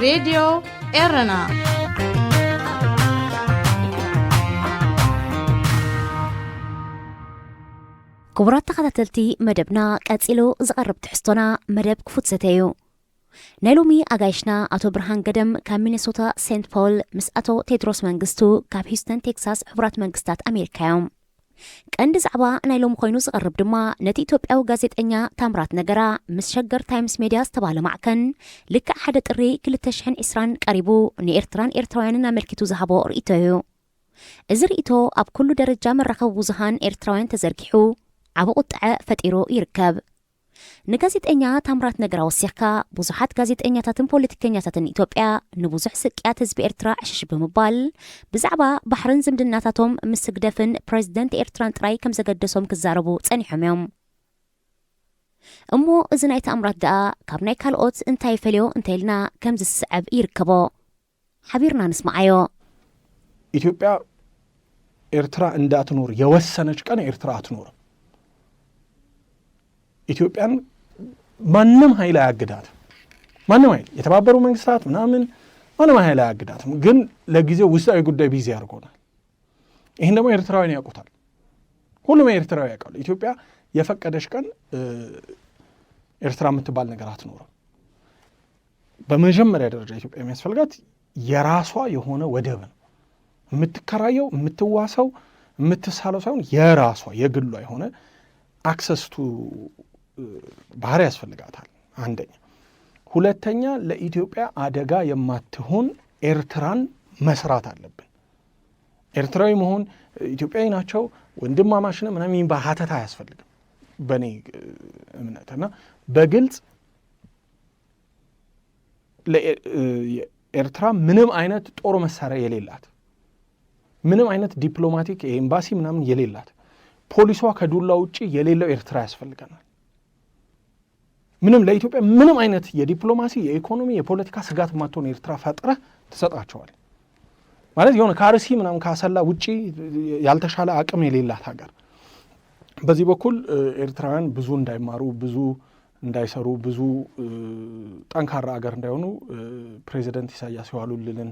ሬድዮ ኤረና። ክቡራት ተኸታተልቲ መደብና፣ ቀጺሉ ዝቐርብ ትሕዝቶና መደብ ክፉት ዘተ እዩ። ናይ ሎሚ ኣጋይሽና ኣቶ ብርሃን ገደም ካብ ሚኔሶታ ሴንት ፖል፣ ምስ ኣቶ ቴድሮስ መንግስቱ ካብ ሂውስተን ቴክሳስ ሕቡራት መንግስታት ኣሜሪካ እዮም። ቀንዲ ዛዕባ ናይ ሎሚ ኮይኑ ዝቐርብ ድማ ነቲ ኢትዮጵያዊ ጋዜጠኛ ታምራት ነገራ ምስ ሸገር ታይምስ ሜድያ ዝተባህለ ማዕከን ልክዕ ሓደ ጥሪ ክልተ ሽሕን ዕስራን ቀሪቡ ንኤርትራን ኤርትራውያንን ኣመልኪቱ ዝሃቦ ርእይቶ እዩ። እዚ ርእይቶ ኣብ ኩሉ ደረጃ መራኸቢ ብዙሃን ኤርትራውያን ተዘርጊሑ ዓቢ ቁጥዐ ፈጢሩ ይርከብ። ንጋዜጠኛ ታምራት ነገራ ወሲኽካ፣ ብዙሓት ጋዜጠኛታትን ፖለቲከኛታትን ኢትዮጵያ ንብዙሕ ስቅያት ህዝቢ ኤርትራ ዕሽሽ ብምባል፣ ብዛዕባ ባሕርን ዝምድናታቶም ምስ ህግደፍን ፕረዚደንት ኤርትራን ጥራይ ከም ዘገደሶም ክዛረቡ ጸኒሖም እዮም። እሞ እዚ ናይ ታምራት ደኣ ካብ ናይ ካልኦት እንታይ ይፈልዮ እንተኢልና፣ ከምዚ ዝስዕብ ይርከቦ። ሓቢርና ንስምዓዮ። ኢትዮጵያ ኤርትራ እንዳትኖር የወሰነች ቀን ኤርትራ አትኖርም። ኢትዮጵያን ማንም ኃይል አያግዳትም። ማንም ኃይል፣ የተባበሩ መንግስታት ምናምን፣ ማንም ኃይል አያግዳትም። ግን ለጊዜው ውስጣዊ ጉዳይ ቢዚ አድርጎናል። ይህን ደግሞ ኤርትራውያን ያውቁታል። ሁሉም ኤርትራዊ ያውቃሉ። ኢትዮጵያ የፈቀደች ቀን ኤርትራ የምትባል ነገር አትኖርም። በመጀመሪያ ደረጃ ኢትዮጵያ የሚያስፈልጋት የራሷ የሆነ ወደብ ነው። የምትከራየው፣ የምትዋሰው፣ የምትሳለው ሳይሆን የራሷ የግሏ የሆነ አክሰስ ቱ ባህር ያስፈልጋታል። አንደኛ። ሁለተኛ፣ ለኢትዮጵያ አደጋ የማትሆን ኤርትራን መስራት አለብን። ኤርትራዊ መሆን፣ ኢትዮጵያዊ ናቸው፣ ወንድማማች ነን ምናምን የሚባል ሀተታ አያስፈልግም በእኔ እምነት። እና በግልጽ ኤርትራ ምንም አይነት ጦር መሳሪያ የሌላት፣ ምንም አይነት ዲፕሎማቲክ ኤምባሲ ምናምን የሌላት፣ ፖሊሷ ከዱላ ውጪ የሌለው ኤርትራ ያስፈልገናል። ምንም ለኢትዮጵያ ምንም አይነት የዲፕሎማሲ፣ የኢኮኖሚ፣ የፖለቲካ ስጋት የማትሆን ኤርትራ ፈጥረህ ትሰጣቸዋለህ። ማለት የሆነ ከአርሲ ምናምን ከአሰላ ውጪ ያልተሻለ አቅም የሌላት ሀገር። በዚህ በኩል ኤርትራውያን ብዙ እንዳይማሩ፣ ብዙ እንዳይሰሩ፣ ብዙ ጠንካራ አገር እንዳይሆኑ ፕሬዚደንት ኢሳያስ የዋሉልንን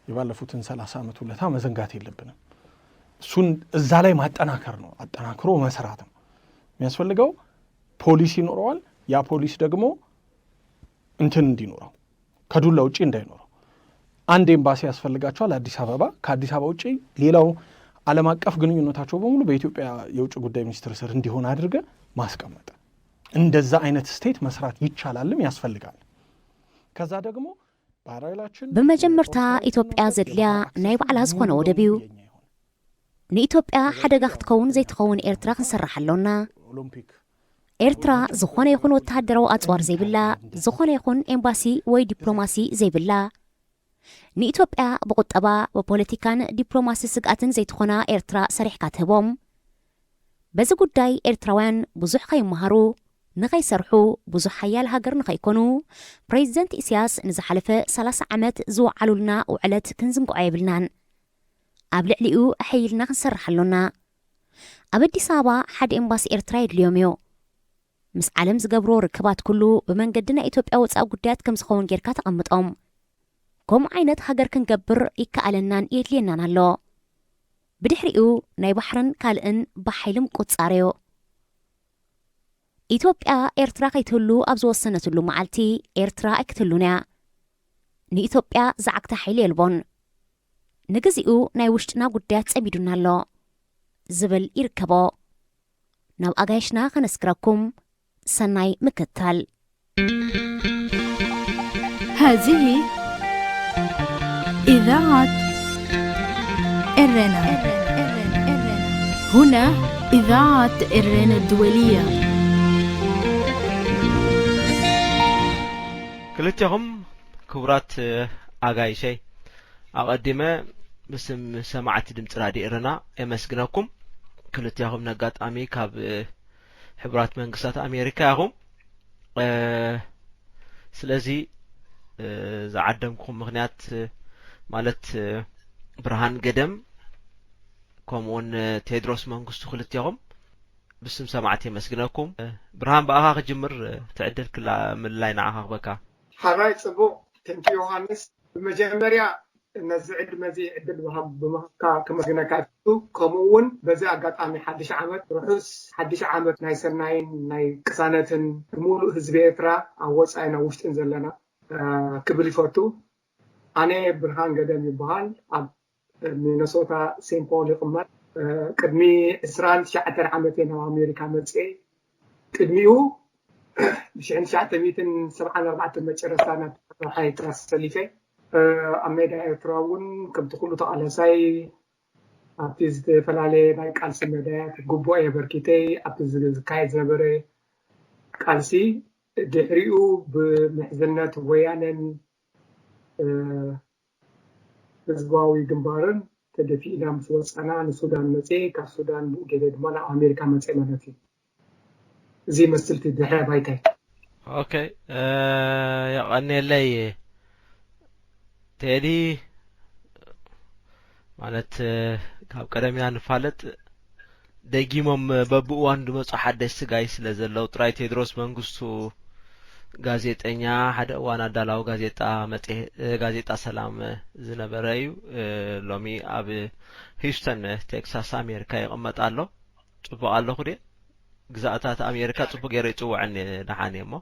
የባለፉትን ሠላሳ ዓመት ውለታ መዘንጋት የለብንም። እሱን እዛ ላይ ማጠናከር ነው፣ አጠናክሮ መስራት ነው የሚያስፈልገው። ፖሊሲ ይኖረዋል። ያ ፖሊሲ ደግሞ እንትን እንዲኖረው፣ ከዱላ ውጪ እንዳይኖረው። አንድ ኤምባሲ ያስፈልጋቸዋል አዲስ አበባ። ከአዲስ አበባ ውጪ ሌላው ዓለም አቀፍ ግንኙነታቸው በሙሉ በኢትዮጵያ የውጭ ጉዳይ ሚኒስቴር ስር እንዲሆን አድርገ ማስቀመጥ። እንደዛ አይነት ስቴት መስራት ይቻላልም ያስፈልጋል። ከዛ ደግሞ ባህር ኃይላችን ብመጀመርታ ኢትዮጵያ ዘድልያ ናይ ባዕላ ዝኾነ ወደብ እዩ። ንኢትዮጵያ ሓደጋ ክትከውን ዘይትኸውን ኤርትራ ክንሰርሕ ኣሎና። ኤርትራ ዝኾነ ይኹን ወተሃደራዊ ኣጽዋር ዘይብላ፣ ዝኾነ ይኹን ኤምባሲ ወይ ዲፕሎማሲ ዘይብላ፣ ንኢትዮጵያ ብቁጠባ፣ ብፖለቲካን ዲፕሎማሲ ስግኣትን ዘይትኾና ኤርትራ ሰሪሕካ ትህቦም። በዚ ጉዳይ ኤርትራውያን ብዙሕ ከይመሃሩ፣ ንኸይሰርሑ፣ ብዙሕ ሓያል ሃገር ንኸይኮኑ፣ ፕሬዚደንት ኢሳያስ ንዝሓለፈ ሰላሳ ዓመት ዝወዓሉልና ውዕለት ክንዝንግዖ የብልናን። ኣብ ልዕሊኡ ኣሐይልና ክንሰርሕ ኣሎና። ኣብ ኣዲስ ኣበባ ሓደ ኤምባሲ ኤርትራ የድልዮም እዩ። ምስ ዓለም ዝገብርዎ ርክባት ኩሉ ብመንገዲ ናይ ኢትዮጵያ ወጻኢ ጉዳያት ከም ዝኸውን ጌርካ ተቐምጦም። ከምኡ ዓይነት ሃገር ክንገብር ይከኣለናን የድልየናን ኣሎ። ብድሕሪኡ ናይ ባሕርን ካልእን ብሓይሊ ምቁጽጻር እዩ። ኢትዮጵያ ኤርትራ ከይትህሉ ኣብ ዝወሰነትሉ መዓልቲ ኤርትራ ኣይክትህሉን እያ። ንኢትዮጵያ ዝዓግታ ሓይሊ የልቦን። ንግዚኡ ናይ ውሽጥና ጉዳያት ጸሚዱና ኣሎ ዝብል ይርከቦ። ናብ ኣጋይሽና ከነስግረኩም። ሰናይ ምክትታል። هذه إذاعة إرنا. هنا إذاعة إرنا الدولية. ክልቴኹም ክቡራት ኣጋይሸይ፣ ኣቐዲመ ብስም ሰማዕቲ ድምፂ ራድዮ ኤረና የመስግነኩም። ክልቴኹም ነጋጣሚ ካብ ሕቡራት መንግስታት ኣሜሪካ ኢኹም። ስለዚ ዝዓደምኩም ምኽንያት ማለት ብርሃን ገደም ከምኡውን ቴድሮስ መንግስቱ ክልቴኹም ብስም ሰማዕቲ የመስግነኩም። ብርሃን ብኣኻ ክጅምር ትዕድል ክላ ምልላይ ንዓኻ ክበካ። ሓራይ ጽቡቕ Thank you ዮሃንስ። ብመጀመርያ ነዚ ዕድመ እዚ ዕድል ብሃብ- ብምህካ ከመስግነካ እፈቱ። ከምኡ እውን በዚ ኣጋጣሚ ሓድሽ ዓመት ርሑስ ሓድሽ ዓመት ናይ ሰናይን ናይ ቅሳነትን ንሙሉእ ህዝቢ ኤርትራ ኣብ ወፃኢን ኣብ ውሽጥን ዘለና ክብል ይፈቱ። ኣነ ብርሃን ገደም ይበሃል። ኣብ ሚነሶታ ሴንት ፖል ይቕመጥ። ቅድሚ ዕስራን ትሽዓተን ዓመት እየ ናብ ኣሜሪካ መፅኤ። ቅድሚኡ ብሽሕን ትሽዓተ ሚእትን ሰብዓን ኣርባዕተን መጨረስታ ናብ ተሓራይ ኤርትራ ሰሊፈ። ኣብ ሜዳ ኤርትራ እውን ከምቲ ኩሉ ተቓላሳይ ኣብቲ ዝተፈላለየ ናይ ቃልሲ መዳያት ግቡእ የበርኪተይ ኣብቲ ዝካየድ ዝነበረ ቃልሲ። ድሕሪኡ ብምሕዝነት ወያነን ህዝባዊ ግንባርን ተደፊእና ምስ ወፀና ንሱዳን መፅኤ፣ ካብ ሱዳን ብኡ ገይረ ድማ ናብ ኣሜሪካ መፅኤ ማለት እዩ። እዚ ይመስል እቲ ድሕረ ባይታይ። ኦኬ፣ የቐንየለይ ቴዲ። ማለት ካብ ቀደምና ንፋለጥ፣ ደጊሞም በብእዋኑ ዝመፁ ሓደሽቲ ጋይ ስለ ዘለዉ ጥራይ። ቴድሮስ መንግስቱ ጋዜጠኛ፣ ሓደ እዋን ኣዳላዊ ጋዜጣ መጽሔ- ጋዜጣ ሰላም ዝነበረ እዩ። ሎሚ ኣብ ሂውስተን ቴክሳስ ኣሜሪካ ይቕመጥ ኣሎ። ጽቡቕ ኣለኹ ድየ? ግዛእታት ኣሜሪካ ጽቡቕ ገይረ ይጽውዐኒ ደሓን እየ እሞ፣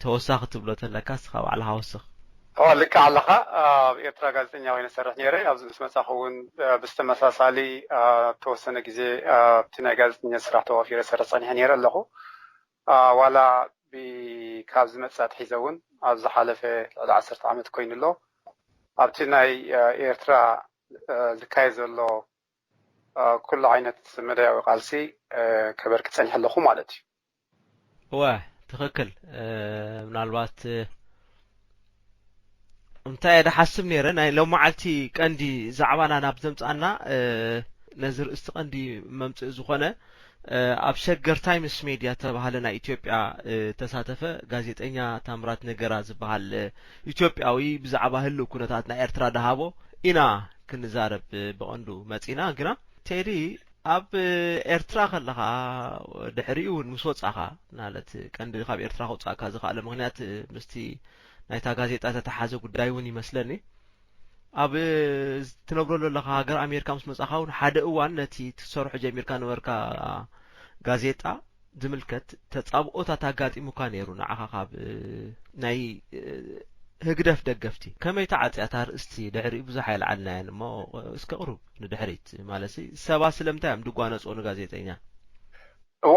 ተወሳኺ ትብሎ ተለካ እስኻ ባዕልኻ ወስኽ። ልክዕ ኣለኻ። ኣብ ኤርትራ ጋዜጠኛ ኮይነ ሰርሕ ነይረ። ኣብዚ ምስ መጻኹ እውን ብዝተመሳሳሊ ተወሰነ ግዜ ኣብቲ ናይ ጋዜጠኛ ስራሕ ተዋፊረ ሰርሕ ጸኒሐ ነይረ ኣለኹ። ዋላ ካብ ዝመጽእ ኣትሒዘ እውን ኣብ ዝሓለፈ ልዕሊ ዓሰርተ ዓመት ኮይኑ ኣሎ ኣብቲ ናይ ኤርትራ ዝካየድ ዘሎ ኩሉ ዓይነት መዳያዊ ቃልሲ ከበርክት ጸኒሐ ኣለኹ ማለት እዩ። እወ ትኽክል። ምናልባት እንታይ እየ ድሓስብ ነይረ ናይ ሎመዓልቲ ቀንዲ ዛዕባና ናብ ዘምጻና ነዚ ርእስቲ ቀንዲ መምጽኢ ዝኾነ ኣብ ሸገር ታይምስ ሜድያ ተባሃለ ናይ ኢትዮጵያ ተሳተፈ ጋዜጠኛ ታምራት ነገራ ዝበሃል ኢትዮጵያዊ ብዛዕባ ህልው ኩነታት ናይ ኤርትራ ድሃቦ ኢና ክንዛረብ ብቐንዱ መጺና። ግና ቴዲ ኣብ ኤርትራ ከለኻ ድሕሪኡ እውን ምስ ወጻኻ ማለት ቀንዲ ካብ ኤርትራ ከውጻእካ ዝኸኣለ ምኽንያት ምስቲ ናይታ ጋዜጣ ተተሓዘ ጉዳይ እውን ይመስለኒ። ኣብ ትነብረሉ ዘለኻ ሃገር ኣሜሪካ ምስ መጻኻ እውን ሓደ እዋን ነቲ ትሰርሖ ጀሚርካ ነበርካ ጋዜጣ ዝምልከት ተጻብኦታት ኣጋጢሙካ ነይሩ ንዓኻ ካብ ናይ ህግደፍ ደገፍቲ። ከመይ ተዓጽያ እታ ኣርእስቲ ድሕሪኡ ብዙሕ ኣይለዓልናያን እሞ እስከ ቅሩብ ንድሕሪት ማለት ሰባት ስለምንታይ እዮም ድጓነጽዎ ንጋዜጠኛ? እዋ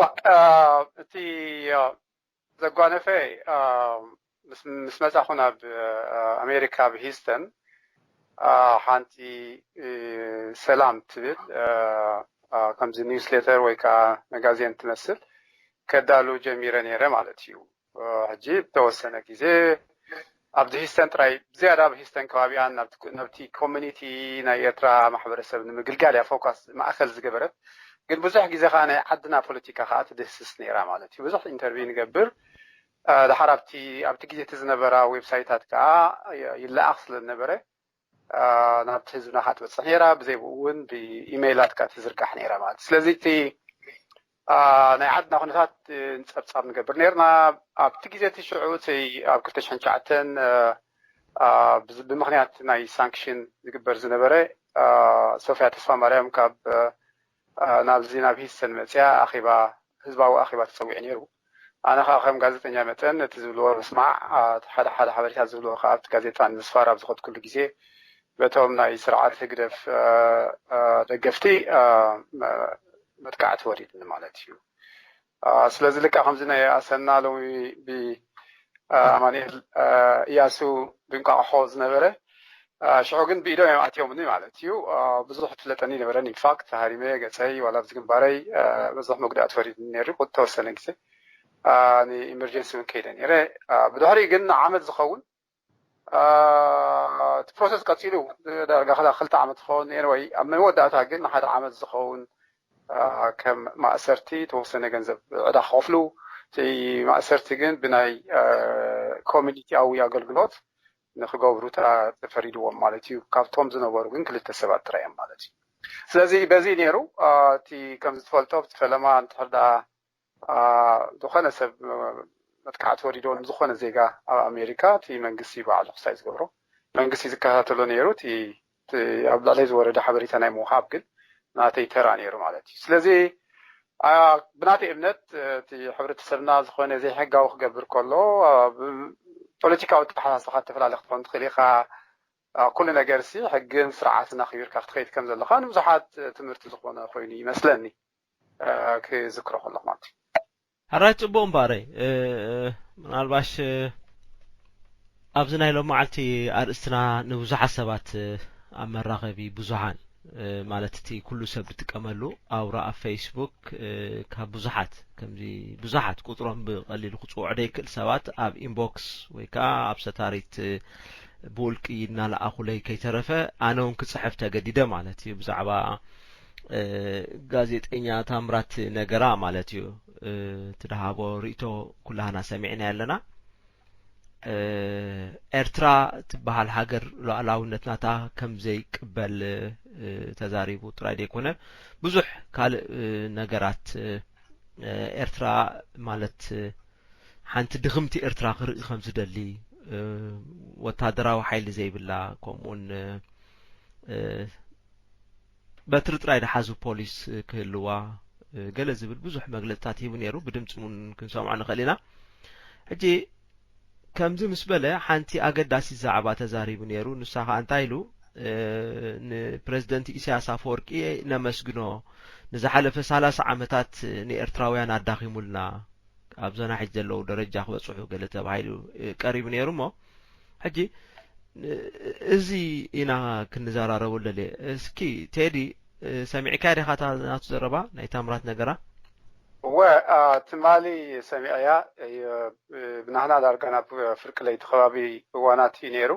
እቲ ዘጓነፈ ምስ መጻኹ ናብ ኣሜሪካ ኣብ ሂስተን ሓንቲ ሰላም ትብል ከምዚ ኒውስሌተር ወይ ከዓ መጋዜን ትመስል ከዳሉ ጀሚረ ነይረ ማለት እዩ። ሕጂ ብተወሰነ ግዜ ኣብዚ ሂስተን ጥራይ ብዝያዳ ኣብ ሂስተን ከባቢኣን ናብቲ ኮሚኒቲ ናይ ኤርትራ ማሕበረሰብ ንምግልጋል እያ ፎካስ ማእከል ዝገበረት። ግን ብዙሕ ግዜ ከዓ ናይ ዓድና ፖለቲካ ከዓ ትድህስስ ነይራ ማለት እዩ። ብዙሕ ኢንተርቪው ንገብር ድሓር ኣብቲ ኣብቲ ግዜ እቲ ዝነበራ ዌብሳይታት ከዓ ይለኣኽ ስለ ዝነበረ ናብቲ ህዝብና ከዓ ትበፅሕ ነይራ። ብዘይ ብኡ እውን ብኢሜይላት ከዓ ትዝርጋሕ ነይራ ማለት ስለዚ እቲ ናይ ዓድና ኩነታት ንፀብፃብ ንገብር ነርና። ኣብቲ ግዜ እቲ ሽዑ እቲ ኣብ ክልተ ሽሕን ትሽዓተን ብምክንያት ናይ ሳንክሽን ዝግበር ዝነበረ ሶፍያ ተስፋ ማርያም ካብ ናብዚ ናብ ሂስተን መፅያ ኣኼባ ህዝባዊ ኣኼባ ተፀዊዑ ነይሩ። ኣነ ከዓ ከም ጋዜጠኛ መጠን ነቲ ዝብልዎ ምስማዕ ሓደ ሓደ ሓበሬታ ዝብልዎ ከዓ ኣብቲ ጋዜጣ ንምስፋር ኣብ ዝኸድኩሉ ግዜ በቶም ናይ ስርዓት ህግደፍ ደገፍቲ መጥቃዕቲ ወሪድኒ ማለት እዩ። ስለዚ ልክዕ ከምዚ ናይ ኣሰና ሎሚ ብኣማኑኤል እያሱ ብንቋቑሖ ዝነበረ ሽዑ ግን ብኢዶም እዮም ኣትዮምኒ ማለት እዩ። ብዙሕ ትፍለጠኒ ነበረን ኢንፋክት ሃሪመ ገፀይ ዋላ ኣብዚ ግንባረይ ብዙሕ መጉዳእቲ ወሪድኒ ነይሩ ተወሰነ ግዜ ንኢመርጀንሲ እውን ከይደ ነይረ። ብድሕሪኡ ግን ዓመት ዝኸውን እቲ ፕሮሰስ ቀፂሉ ዳርጋ ክልተ ዓመት ዝኸውን ኤንወይ ኣብ መወዳእታ ግን ንሓደ ዓመት ዝኸውን ከም ማእሰርቲ ተወሰነ ገንዘብ ዕዳ ክኸፍሉ እቲ ማእሰርቲ ግን ብናይ ኮሚኒቲያዊ ኣገልግሎት ንክገብሩ ተፈሪድዎም ማለት እዩ። ካብቶም ዝነበሩ ግን ክልተ ሰባት ጥራይ እዮም ማለት እዩ። ስለዚ በዚ ነይሩ እቲ ከም ዝትፈልጦ ኣብቲ ፈለማ እንድሕር ደኣ ዝኾነ ሰብ መጥቃዕቲ ወሪድዎ ንዝኾነ ዜጋ ኣብ ኣሜሪካ እቲ መንግስቲ ባዕሉ ክሳይ ዝገብሮ መንግስቲ ዝከታተሎ ነይሩ። እቲ ኣብ ላዕለይ ዝወረደ ሓበሬታ ናይ ምውሃብ ግን ናተይ ተራ ነይሩ ማለት እዩ። ስለዚ ብናተይ እምነት እቲ ሕብረተሰብና ዝኾነ ዘይሕጋዊ ክገብር ከሎ ፖለቲካዊ ኣተሓሳስባኻ ተፈላለ ክትኾን ትኽእል ኢኻ። ኩሉ ነገር ሲ ሕግን ስርዓትን ኣኽቢርካ ክትኸይድ ከም ዘለኻ ንብዙሓት ትምህርቲ ዝኾነ ኮይኑ ይመስለኒ። ክዝክሮ ከለኹ ማለት እዩ። ሕራይ ጽቡቕ እምበኣረይ ምናልባሽ ኣብዚ ናይ ሎም መዓልቲ ኣርእስትና ንብዙሓት ሰባት ኣብ መራኸቢ ብዙሃን ማለት እቲ ኩሉ ሰብ ዝጥቀመሉ ኣውራ ኣብ ፌስቡክ ካብ ብዙሓት ከምዚ ብዙሓት ቁጥሮም ብቐሊሉ ክፅውዖ ደይክእል ሰባት ኣብ ኢንቦክስ ወይ ከዓ ኣብ ሰታሪት ብውልቂ እናለኣኹለይ ከይተረፈ ኣነ እውን ክፅሕፍ ተገዲደ ማለት እዩ ብዛዕባ ጋዜጠኛ ታምራት ነገራ ማለት እዩ ትደሃቦ ርእቶ ኩላህና ሰሚዕና ኣለና ኤርትራ ትበሃል ሃገር ሉዓላውነት ናታ ከም ዘይቅበል ተዛሪቡ ጥራይ ዘይኮነ ብዙሕ ካልእ ነገራት ኤርትራ ማለት ሓንቲ ድኽምቲ ኤርትራ ክርኢ ከም ዝደሊ ወታደራዊ ሓይሊ ዘይብላ ከምኡውን በትሪ ጥራይ ዝሓዙ ፖሊስ ክህልዋ ገለ ዝብል ብዙሕ መግለፅታት ሂቡ ነይሩ ብድምፂ እውን ክንሰምዖ ንኽእል ኢና ሕጂ ከምዚ ምስ በለ ሓንቲ ኣገዳሲት ዛዕባ ተዛሪቡ ነይሩ ንሳ ከዓ እንታይ ኢሉ ንፕረዚደንት ኢሳያስ ኣፈወርቂ ነመስግኖ ንዝሓለፈ ሰላሳ ዓመታት ንኤርትራውያን ኣዳኺሙልና ኣብዞና ሕጂ ዘለዉ ደረጃ ክበፅሑ ገለ ተባሂሉ ቀሪቡ ነይሩ እሞ ሕጂ እዚ ኢና ክንዘራረበሉ ደልየ እስኪ ቴዲ ሰሚዕካ ዲኻ ናቱ ዘረባ ናይ ታምራት ነገራ እወ ትማሊ ሰሚዐያ ብናህና ዳርጋ ናብ ፍርቂ ለይቲ ከባቢ እዋናት እዩ ነይሩ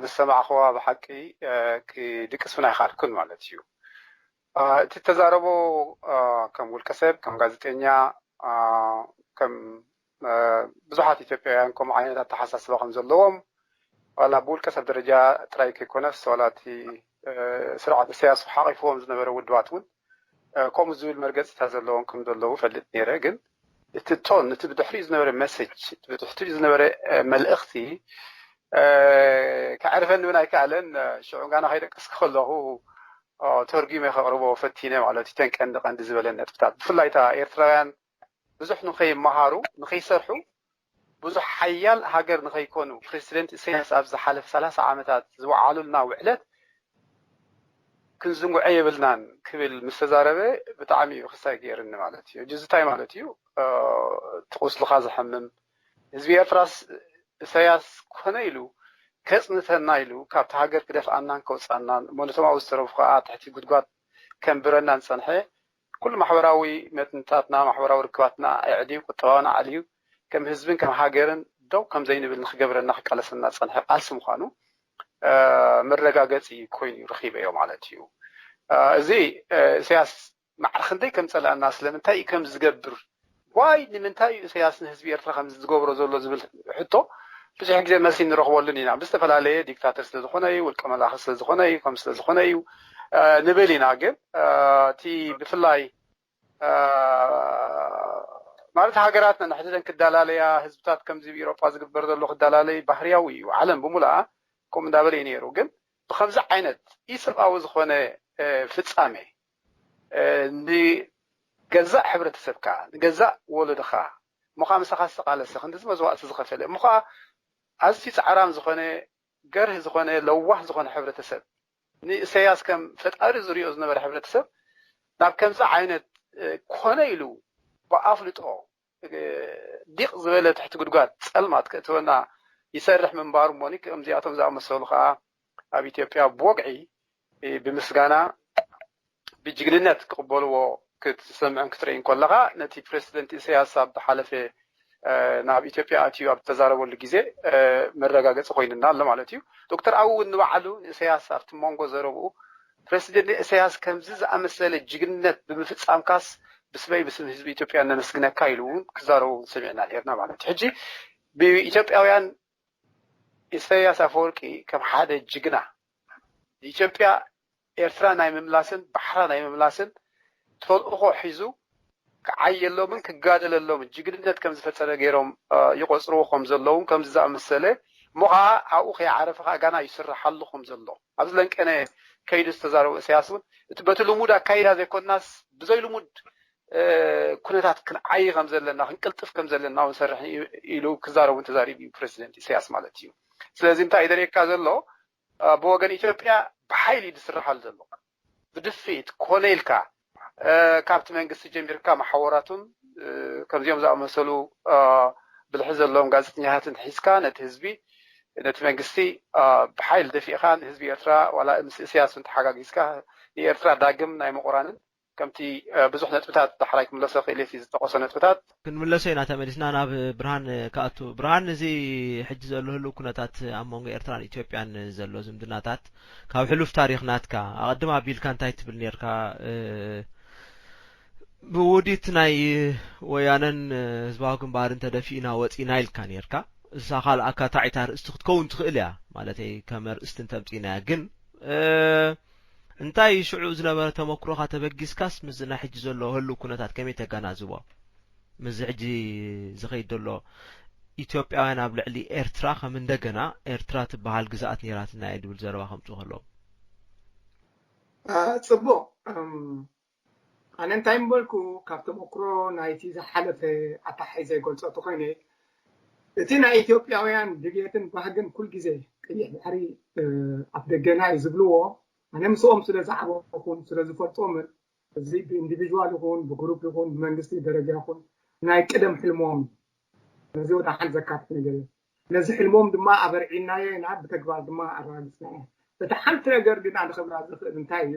ምስ ሰማዕኽዋ ብሓቂ ክድቅስ እውን ኣይክኣልኩን ማለት እዩ እቲ ተዛረቦ ከም ውልቀ ሰብ ከም ጋዜጠኛ ከም ብዙሓት ኢትዮጵያውያን ከምኡ ዓይነት ኣተሓሳስባ ከም ዘለዎም ዋላ ብውልቀ ሰብ ደረጃ ጥራይ ከይኮነስ ዋላ እቲ ስርዓት ኢሳያስ ሓቂፍዎም ዝነበረ ውድባት እውን ከምኡ ዝብል መርገፅታት ዘለዎም ከም ዘለዉ ፈልጥ ነይረ ግን እቲ ቶን እቲ ብድሕሪኡ ዝነበረ መሰጅ ብድሕሪኡ ዝነበረ መልእኽቲ ከዕርፈኒ እውን ኣይከኣለን ሽዑ ጋና ከይደቀስኩ ከለኹ ተርጉመ ከቕርቦ ፈቲነ ማለት እዩ ተን ቀንዲ ቀንዲ ዝበለ ነጥብታት ብፍላይ እታ ኤርትራውያን ብዙሕ ንኸይመሃሩ ንኸይሰርሑ ብዙሕ ሓያል ሃገር ንኸይኮኑ ፕሬዚደንት ኢሳያስ ኣብ ዝሓለፈ ሰላሳ ዓመታት ዝወዓሉልና ውዕለት ክንዝንጉዖ የብልናን ክብል ምስ ተዛረበ ብጣዕሚ እዩ ክሳይ ገይርኒ ማለት እዩ። እዚ እንታይ ማለት እዩ? እቲ ቁስልኻ ዘሐምም ህዝቢ ኤርትራስ ኢሳያስ ኮነ ኢሉ ከጽንተና ኢሉ ካብቲ ሃገር ክደፍኣናን ከውጽኣናን እሞ ነቶም ኣብኡ ዝተረፉ ከኣ ትሕቲ ጉድጓድ ከንብረናን ዝጸንሐ ኩሉ ማሕበራዊ መትንታትና ማሕበራዊ ርክባትና ኣዕልዩ ቁጠባና ኣዕልዩ ከም ህዝብን ከም ሃገርን ደው ከም ዘይንብል ንክገብረና ክቃለሰና ዝጸንሐ ቃልሲ ምዃኑ መረጋገጺ ኮይኑ ረኺበዮ ማለት እዩ። እዚ ኢሳያስ ማዕረ ክንደይ ከም ጸልኣና ስለምንታይ እዩ ከም ዝገብር ዋይ ንምንታይ እዩ ኢሳያስ ንህዝቢ ኤርትራ ከም ዝገብሮ ዘሎ ዝብል ሕቶ ብዙሕ ግዜ መልሲ ንረኽበሉን ኢና ብዝተፈላለየ ዲክታተር ስለ ዝኾነ እዩ ውልቀ መላኺ ስለ ዝኾነ እዩ ከም ስለ ዝኾነ እዩ ንብል ኢና ግን እቲ ብፍላይ ማለት ሃገራት ነንሕድተን ክዳላለያ ህዝብታት ከምዚ ኣብ ኤሮጳ ዝግበር ዘሎ ክዳላለይ ባህርያዊ እዩ ዓለም ብምሉኣ ከምኡ እንዳበለ እዩ ነይሩ ግን ብከምዚ ዓይነት ኢሰብኣዊ ዝኾነ ፍጻሜ ንገዛእ ሕብረተሰብካ ንገዛእ ወለድኻ እሞ ከዓ ምሳኻ ዝተቃለሰ ክንድዚ መስዋእቲ ዝኸፈለ እሞ ከዓ ኣዝዩ ፃዕራም ዝኾነ ገርህ ዝኾነ ለዋህ ዝኾነ ሕብረተሰብ ንእሰያስ ከም ፈጣሪ ዝሪኦ ዝነበረ ሕብረተሰብ ናብ ከምዚ ዓይነት ኮነ ኢሉ ብኣፍልጦ ዲቕ ዝበለ ትሕቲ ጉድጓድ ጸልማት ከእትወና ይሰርሕ ምንባሩ እሞኒ ከምዚኣቶም ዝኣመሰሉ ከዓ ኣብ ኢትዮጵያ ብወግዒ ብምስጋና ብጅግንነት ክቕበልዎ ክትሰምዕን ክትርእይን ከለኻ ነቲ ፕሬዚደንት ኢሳያስ ኣብ ዝሓለፈ ናብ ኢትዮጵያ ኣትዩ ኣብ ዝተዛረበሉ ግዜ መረጋገፂ ኮይንና ኣሎ ማለት እዩ። ዶክተር ኣዊ እውን ንባዕሉ ንኢሳያስ ኣብቲ መንጎ ዘረብኡ ፕሬዚደንት ኢሳያስ ከምዚ ዝኣመሰለ ጅግንነት ብምፍፃምካስ ብስመይ ብስም ህዝቢ ኢትዮጵያ ነመስግነካ ኢሉ እውን ክዛረቡ እውን ሰሚዕና ነርና ማለት እዩ። ሕጂ ብኢትዮጵያውያን ኢሳያስ ኣፈወርቂ ከም ሓደ ጅግና ንኢትዮጵያ ኤርትራ ናይ ምምላስን ባሕራ ናይ ምምላስን ተልእኾ ሒዙ ክዓየሎምን ክጋደለሎምን ጅግንነት ከም ዝፈጸመ ገይሮም ይቆጽርዎ ከም ዘለውን ከምዚ ዝኣመሰለ እሞ ከዓ ኣብኡ ከይዓረፈ ከዓ ጋና ይስርሓሉ ከም ዘሎ ኣብዚ ለንቀነ ከይዱ ዝተዛረቡ እሰያስ እውን በቲ ልሙድ ኣካይዳ ዘይኮንናስ ብዘይ ልሙድ ኩነታት ክንዓይ ከም ዘለና ክንቅልጥፍ ከም ዘለና እውን ሰርሕ ኢሉ ክዛረቡ ተዛሪቡ እዩ ፕሬዚደንት ኢሳያስ ማለት እዩ። ስለዚ እንታይ እዩ ዘርእየካ ዘሎ ብወገን ኢትዮጵያ ብሓይሊ እዩ ዝስርሓሉ ዘሎ። ብድፍኢት ኮነ ኢልካ ካብቲ መንግስቲ ጀሚርካ መሓወራቱን ከምዚኦም ዝኣመሰሉ ብልሒ ዘለዎም ጋዜጠኛታትን ሒዝካ ነቲ ህዝቢ ነቲ መንግስቲ ብሓይሊ ደፊእካ ንህዝቢ ኤርትራ ዋላ ምስ እስያስ እውን ተሓጋጊዝካ ንኤርትራ ዳግም ናይ ምቑራንን ከምቲ ብዙሕ ነጥብታት ዳሕራይ ክምለሶ ክእል እቲ ዝጠቀሶ ነጥብታት ክንምለሶ ኢና። ተመሊስና ናብ ብርሃን ክኣቱ። ብርሃን፣ እዚ ሕጂ ዘሎ ህልው ኩነታት ኣብ መንጎ ኤርትራን ኢትዮጵያን ዘሎ ዝምድናታት ካብ ሕሉፍ ታሪኽ ናትካ ኣቐድም ኣቢልካ እንታይ ትብል ነርካ? ብውዲት ናይ ወያነን ህዝባዊ ግንባርን ተደፊእና ወፂና ኢልካ ነርካ። እሳ ካልኣካ ታዒት ኣርእስቲ ክትከውን ትኽእል እያ፣ ማለተይ ከም ኣርእስቲ እንተምፂናያ። ግን እንታይ ሽዑ ዝነበረ ተመክሮኻ ተበጊስካስ ምስዚ ናይ ሕጂ ዘሎ ህልው ኩነታት ከመይ ተገናዝቦ? ምስዚ ሕጂ ዝኸይድ ዘሎ ኢትዮጵያውያን ኣብ ልዕሊ ኤርትራ ከም እንደገና ኤርትራ ትበሃል ግዝኣት ነይራትና እያ ዝብል ዘረባ ከምፅኡ ከለዉ? ጽቡቕ። ኣነ እንታይ ምበልኩ፣ ካብ ተመክሮ ናይቲ ዝሓለፈ ኣተሓሒዘ ይገልጾ እንተኾይነ፣ እቲ ናይ ኢትዮጵያውያን ድልየትን ባህግን ኩል ግዜ ቀይሕ ባሕሪ ኣፍደገና እዩ ዝብልዎ፣ ኣነ ምስኦም ስለ ዝዓበኹን ስለ ዝፈልጦምን፣ እዚ ብኢንዲቪድዋል ይኹን ብግሩፕ ይኹን ብመንግስቲ ደረጃ ይኹን ናይ ቅደም ሕልሞም ነዚ ወደ ሓን ዘካትት ነገር እዩ። ነዚ ሕልሞም ድማ ኣበርዒናዮ ኢና፣ ብተግባር ድማ ኣረጋግፅናዮ። እቲ ሓንቲ ነገር ግን ኣነ ክብላ ዝኽእል እንታይ እዩ፣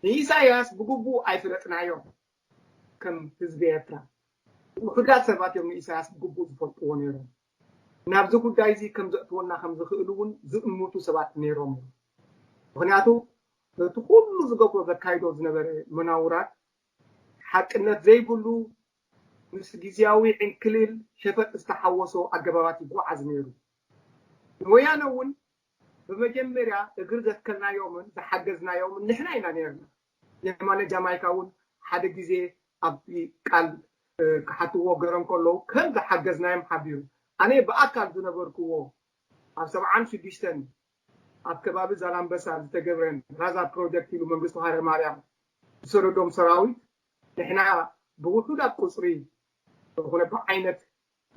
ንኢሳያስ ብግቡእ ኣይፈለጥናዮ። ከም ህዝቢ ኤርትራ ውሑዳት ሰባት እዮም ንኢሳያስ ብግቡእ ዝፈልጥዎ ነይሮም። ናብዚ ጉዳይ እዚ ከም ዘእትወና ከም ዝኽእሉ እውን ዝእምቱ ሰባት ነይሮም እዮም። ምክንያቱ ነቲ ኩሉ ዝገብሮ ዘካይዶ ዝነበረ መናውራት ሓቅነት ዘይብሉ ምስ ግዝያዊ ዕንክሊል ሸፈጥ ዝተሓወሶ ኣገባባት ይጓዓዝ ነይሩ። ንወያነ እውን ብመጀመርያ እግሪ ዘትከልናዮምን ዝሓገዝናዮምን ንሕና ኢና ነርና። የማነ ጃማይካ እውን ሓደ ግዜ ኣብቲ ቃል ክሓትዎ ገሮም ከለዉ ከም ዝሓገዝናዮም ሓቢሩ። ኣነ ብኣካል ዝነበርክዎ ኣብ ሰብዓን ሽዱሽተን ኣብ ከባቢ ዛላምበሳ ዝተገብረን ራዛ ፕሮጀክት ኢሉ መንግስቱ ሃይለማርያም ዝሰደዶም ሰራዊት ንሕና ብውሑዳት ቁፅሪ ዝኾነ ብዓይነት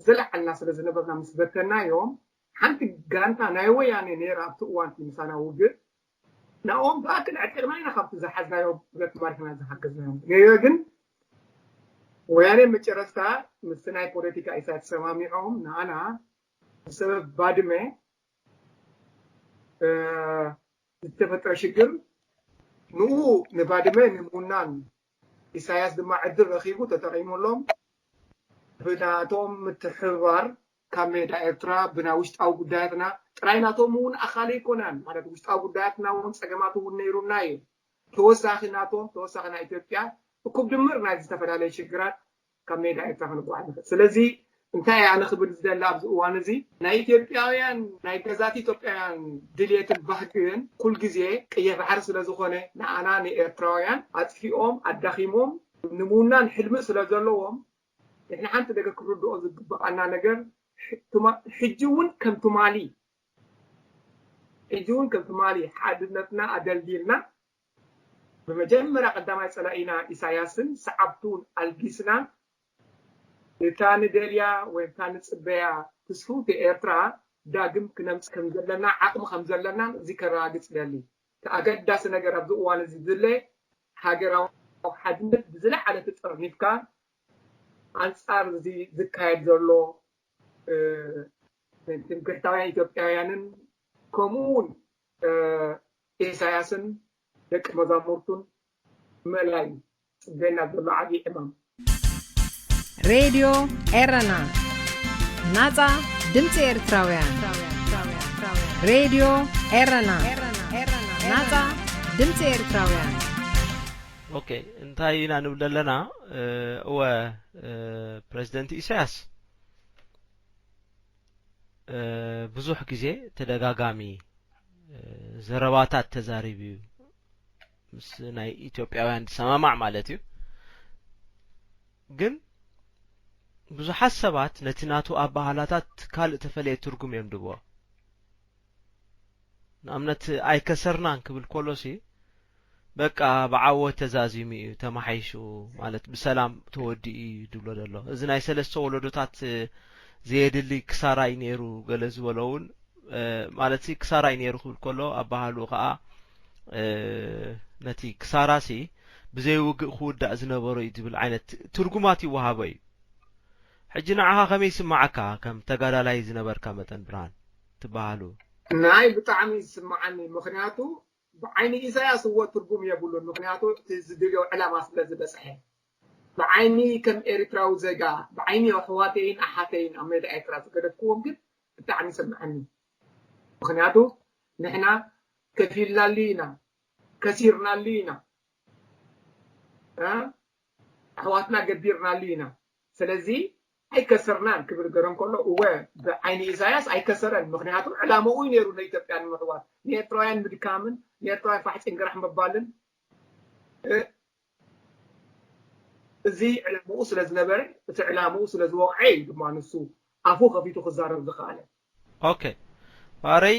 ዝለዓልና ስለ ዝነበርና ምስ በተናዮም ሓንቲ ጋንታ ናይ ወያነ ነይራ ኣብቲ እዋንቲ ምሳና ውግእ ናኦም ብኣክል ዕጥቅና ኢና ካብቲ ዝሓዝናዮ ብረት ማሪክና ዝሓገዝናዮም ነይረ ግን ወያነ መጨረስታ ምስቲ ናይ ፖለቲካ ኢሳት ሰማሚዖም ንኣና ብሰበብ ባድመ ዝተፈጠረ ሽግር ንኡ ንባድመ ንምውናን ኢሳያስ ድማ ዕድል ረኺቡ ተጠቂሙሎም ብናቶም ምትሕብባር ካብ ሜዳ ኤርትራ ብና ውሽጣዊ ጉዳያትና ጥራይ ናቶም እውን ኣኻሊ ኣይኮነን ማለት ውሽጣዊ ጉዳያትና እውን ፀገማት እውን ነይሩና እዩ ተወሳኺ ናቶም ተወሳኺ ናይ ኢትዮጵያ እኩብ ድምር ናይ ዝተፈላለዩ ሽግራት ካብ ሜዳ ኤርትራ ክንጓዓዝ ንኽእል ስለዚ እንታይ ኣነ ክብል ዝደሊ ኣብዚ እዋን እዚ ናይ ኢትዮጵያውያን ናይ ገዛት ኢትዮጵያውያን ድልየትን ባህግን ኩል ግዜ ቀይሕ ባሕሪ ስለ ዝኾነ ንኣና ንኤርትራውያን ኣጥፊኦም ኣዳኺሞም ንምውናን ሕልሚ ስለ ዘለዎም ንሕና ሓንቲ ነገር ክርድኦ ዝግበኣና ነገር ሕጂ እውን ከም ትማሊ ሕጂ እውን ከም ትማሊ ሓድነትና ኣደልዲልና ብመጀመርያ ቀዳማይ ጸላኢና ኢሳያስን ሰዓብቱን ኣልጊስና እታ ንደልያ ወይ እታ ንጽበያ ትስፍውቲ ኤርትራ ዳግም ክነምጽ ከም ዘለና ዓቕሚ ከም ዘለናን እዚ ከረጋግጽ ደሊ። እቲ ኣገዳሲ ነገር ኣብዚ እዋን እዚ ዝድለ ሃገራዊ ሓድነት ብዝለዓለ ተጠርኒፍካ ኣንጻር እዚ ዝካየድ ዘሎ ትምክሕታውያን ኢትዮጵያውያንን ከምኡ እውን ኢሳያስን ደቂ መዛሙርቱን ምእላይ እዩ ፅበየና ዘሎ ዓብዪ ዕማም። ሬድዮ ኤረና፣ ናጻ ድምጺ ኤርትራውያን። ሬድዮ ኤረና፣ ናጻ ድምጺ ኤርትራውያን። ኦኬ፣ እንታይ ኢና ንብል ዘለና? እወ፣ ፕረዚደንት ኢሳያስ ብዙሕ ግዜ ተደጋጋሚ ዘረባታት ተዛሪቡ እዩ። ምስ ናይ ኢትዮጵያውያን ዝሰማማዕ ማለት እዩ። ግን ብዙሓት ሰባት ነቲ ናቱ ኣባህላታት ካልእ ተፈለየ ትርጉም እዮም ድቦ። ንኣብነት ኣይከሰርናን ክብል ኮሎሲ በቃ ብዓወት ተዛዚሙ እዩ ተማሓይሹ፣ ማለት ብሰላም ተወዲኡ እዩ ድብሎ ዘሎ። እዚ ናይ ሰለስተ ወለዶታት ዘየድሊ ክሳራ እዩ ነይሩ ገለ ዝበሎ እውን ማለት ክሳራ እዩ ነይሩ ክብል ከሎ ኣባሃሉ ከዓ ነቲ ክሳራ ሲ ብዘይ ውግእ ክውዳእ ዝነበሮ እዩ ዝብል ዓይነት ትርጉማት ይወሃቦ እዩ። ሕጂ ንዓኻ ከመይ ይስምዓካ? ከም ተጋዳላይ ዝነበርካ መጠን ብርሃን ትበሃሉ። ናይ ብጣዕሚ ዝስምዓኒ ምክንያቱ ብዓይኒ ኢሳያስ እዎ ትርጉም የብሉን። ምክንያቱ እቲ ዝድልዮ ዕላማ ስለ ዝበፅሐ ብዓይኒ ከም ኤርትራዊ ዜጋ ብዓይኒ ኣሕዋተይን ኣሓተይን ኣብ ሜዳ ኤርትራ ዝገደፍክዎም ግን ብጣዕሚ ይስምዓኒ። ምክንያቱ ንሕና ከፊልናሉ ኢና፣ ከሲርናሉ ኢና፣ ኣሕዋትና ገዲርናሉ ኢና። ስለዚ ኣይከሰርናን ክብል ገረም ከሎ እወ ብዓይኒ ኢሳያስ ኣይከሰረን። ምክንያቱ ዕላማኡ እዩ ነይሩ ንኢትዮጵያ ንምሕዋት ንኤርትራውያን ምድካምን ንኤርትራውያን ፋሕ ጭንቅራሕ ምባልን እዚ ዕላምኡ ስለ ዝነበረ እቲ ዕላምኡ ስለ ዝወቕዐ እዩ ድማ ንሱ ኣፉ ከፊቱ ክዛረብ ዝኸኣለ። ኦኬ ባረይ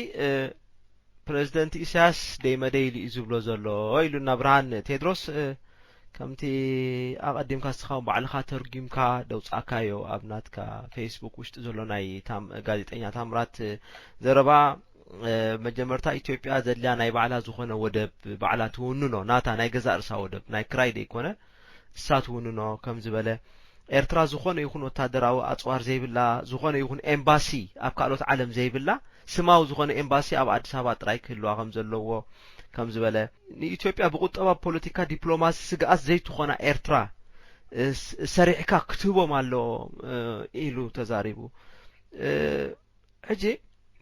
ፕሬዚደንት ኢሳያስ ደይ መደይ ኢሉ እዩ ዝብሎ ዘሎ ኢሉና ብርሃን ቴድሮስ። ከምቲ ኣቐዲምካ ንስኻ ባዕልኻ ተርጒምካ ደውጻእካዮ ኣብ ናትካ ፌስቡክ ውሽጢ ዘሎ ናይ ጋዜጠኛ ታምራት ዘረባ፣ መጀመርታ ኢትዮጵያ ዘድልያ ናይ ባዕላ ዝኾነ ወደብ ባዕላ ትውንኖ፣ ናታ ናይ ገዛእ ርእሳ ወደብ ናይ ክራይ ዘይኮነ እሳ ትውንኖ ከም ዝበለ፣ ኤርትራ ዝኾነ ይኹን ወታደራዊ ኣጽዋር ዘይብላ፣ ዝኾነ ይኹን ኤምባሲ ኣብ ካልኦት ዓለም ዘይብላ፣ ስማዊ ዝኾነ ኤምባሲ ኣብ ኣዲስ ኣበባ ጥራይ ክህልዋ ከም ዘለዎ ከም ዝበለ፣ ንኢትዮጵያ ብቁጠባ ፖለቲካ ዲፕሎማሲ ስግኣት ዘይትኾና ኤርትራ ሰሪሕካ ክትህቦም ኣለዎ ኢሉ ተዛሪቡ። ሕጂ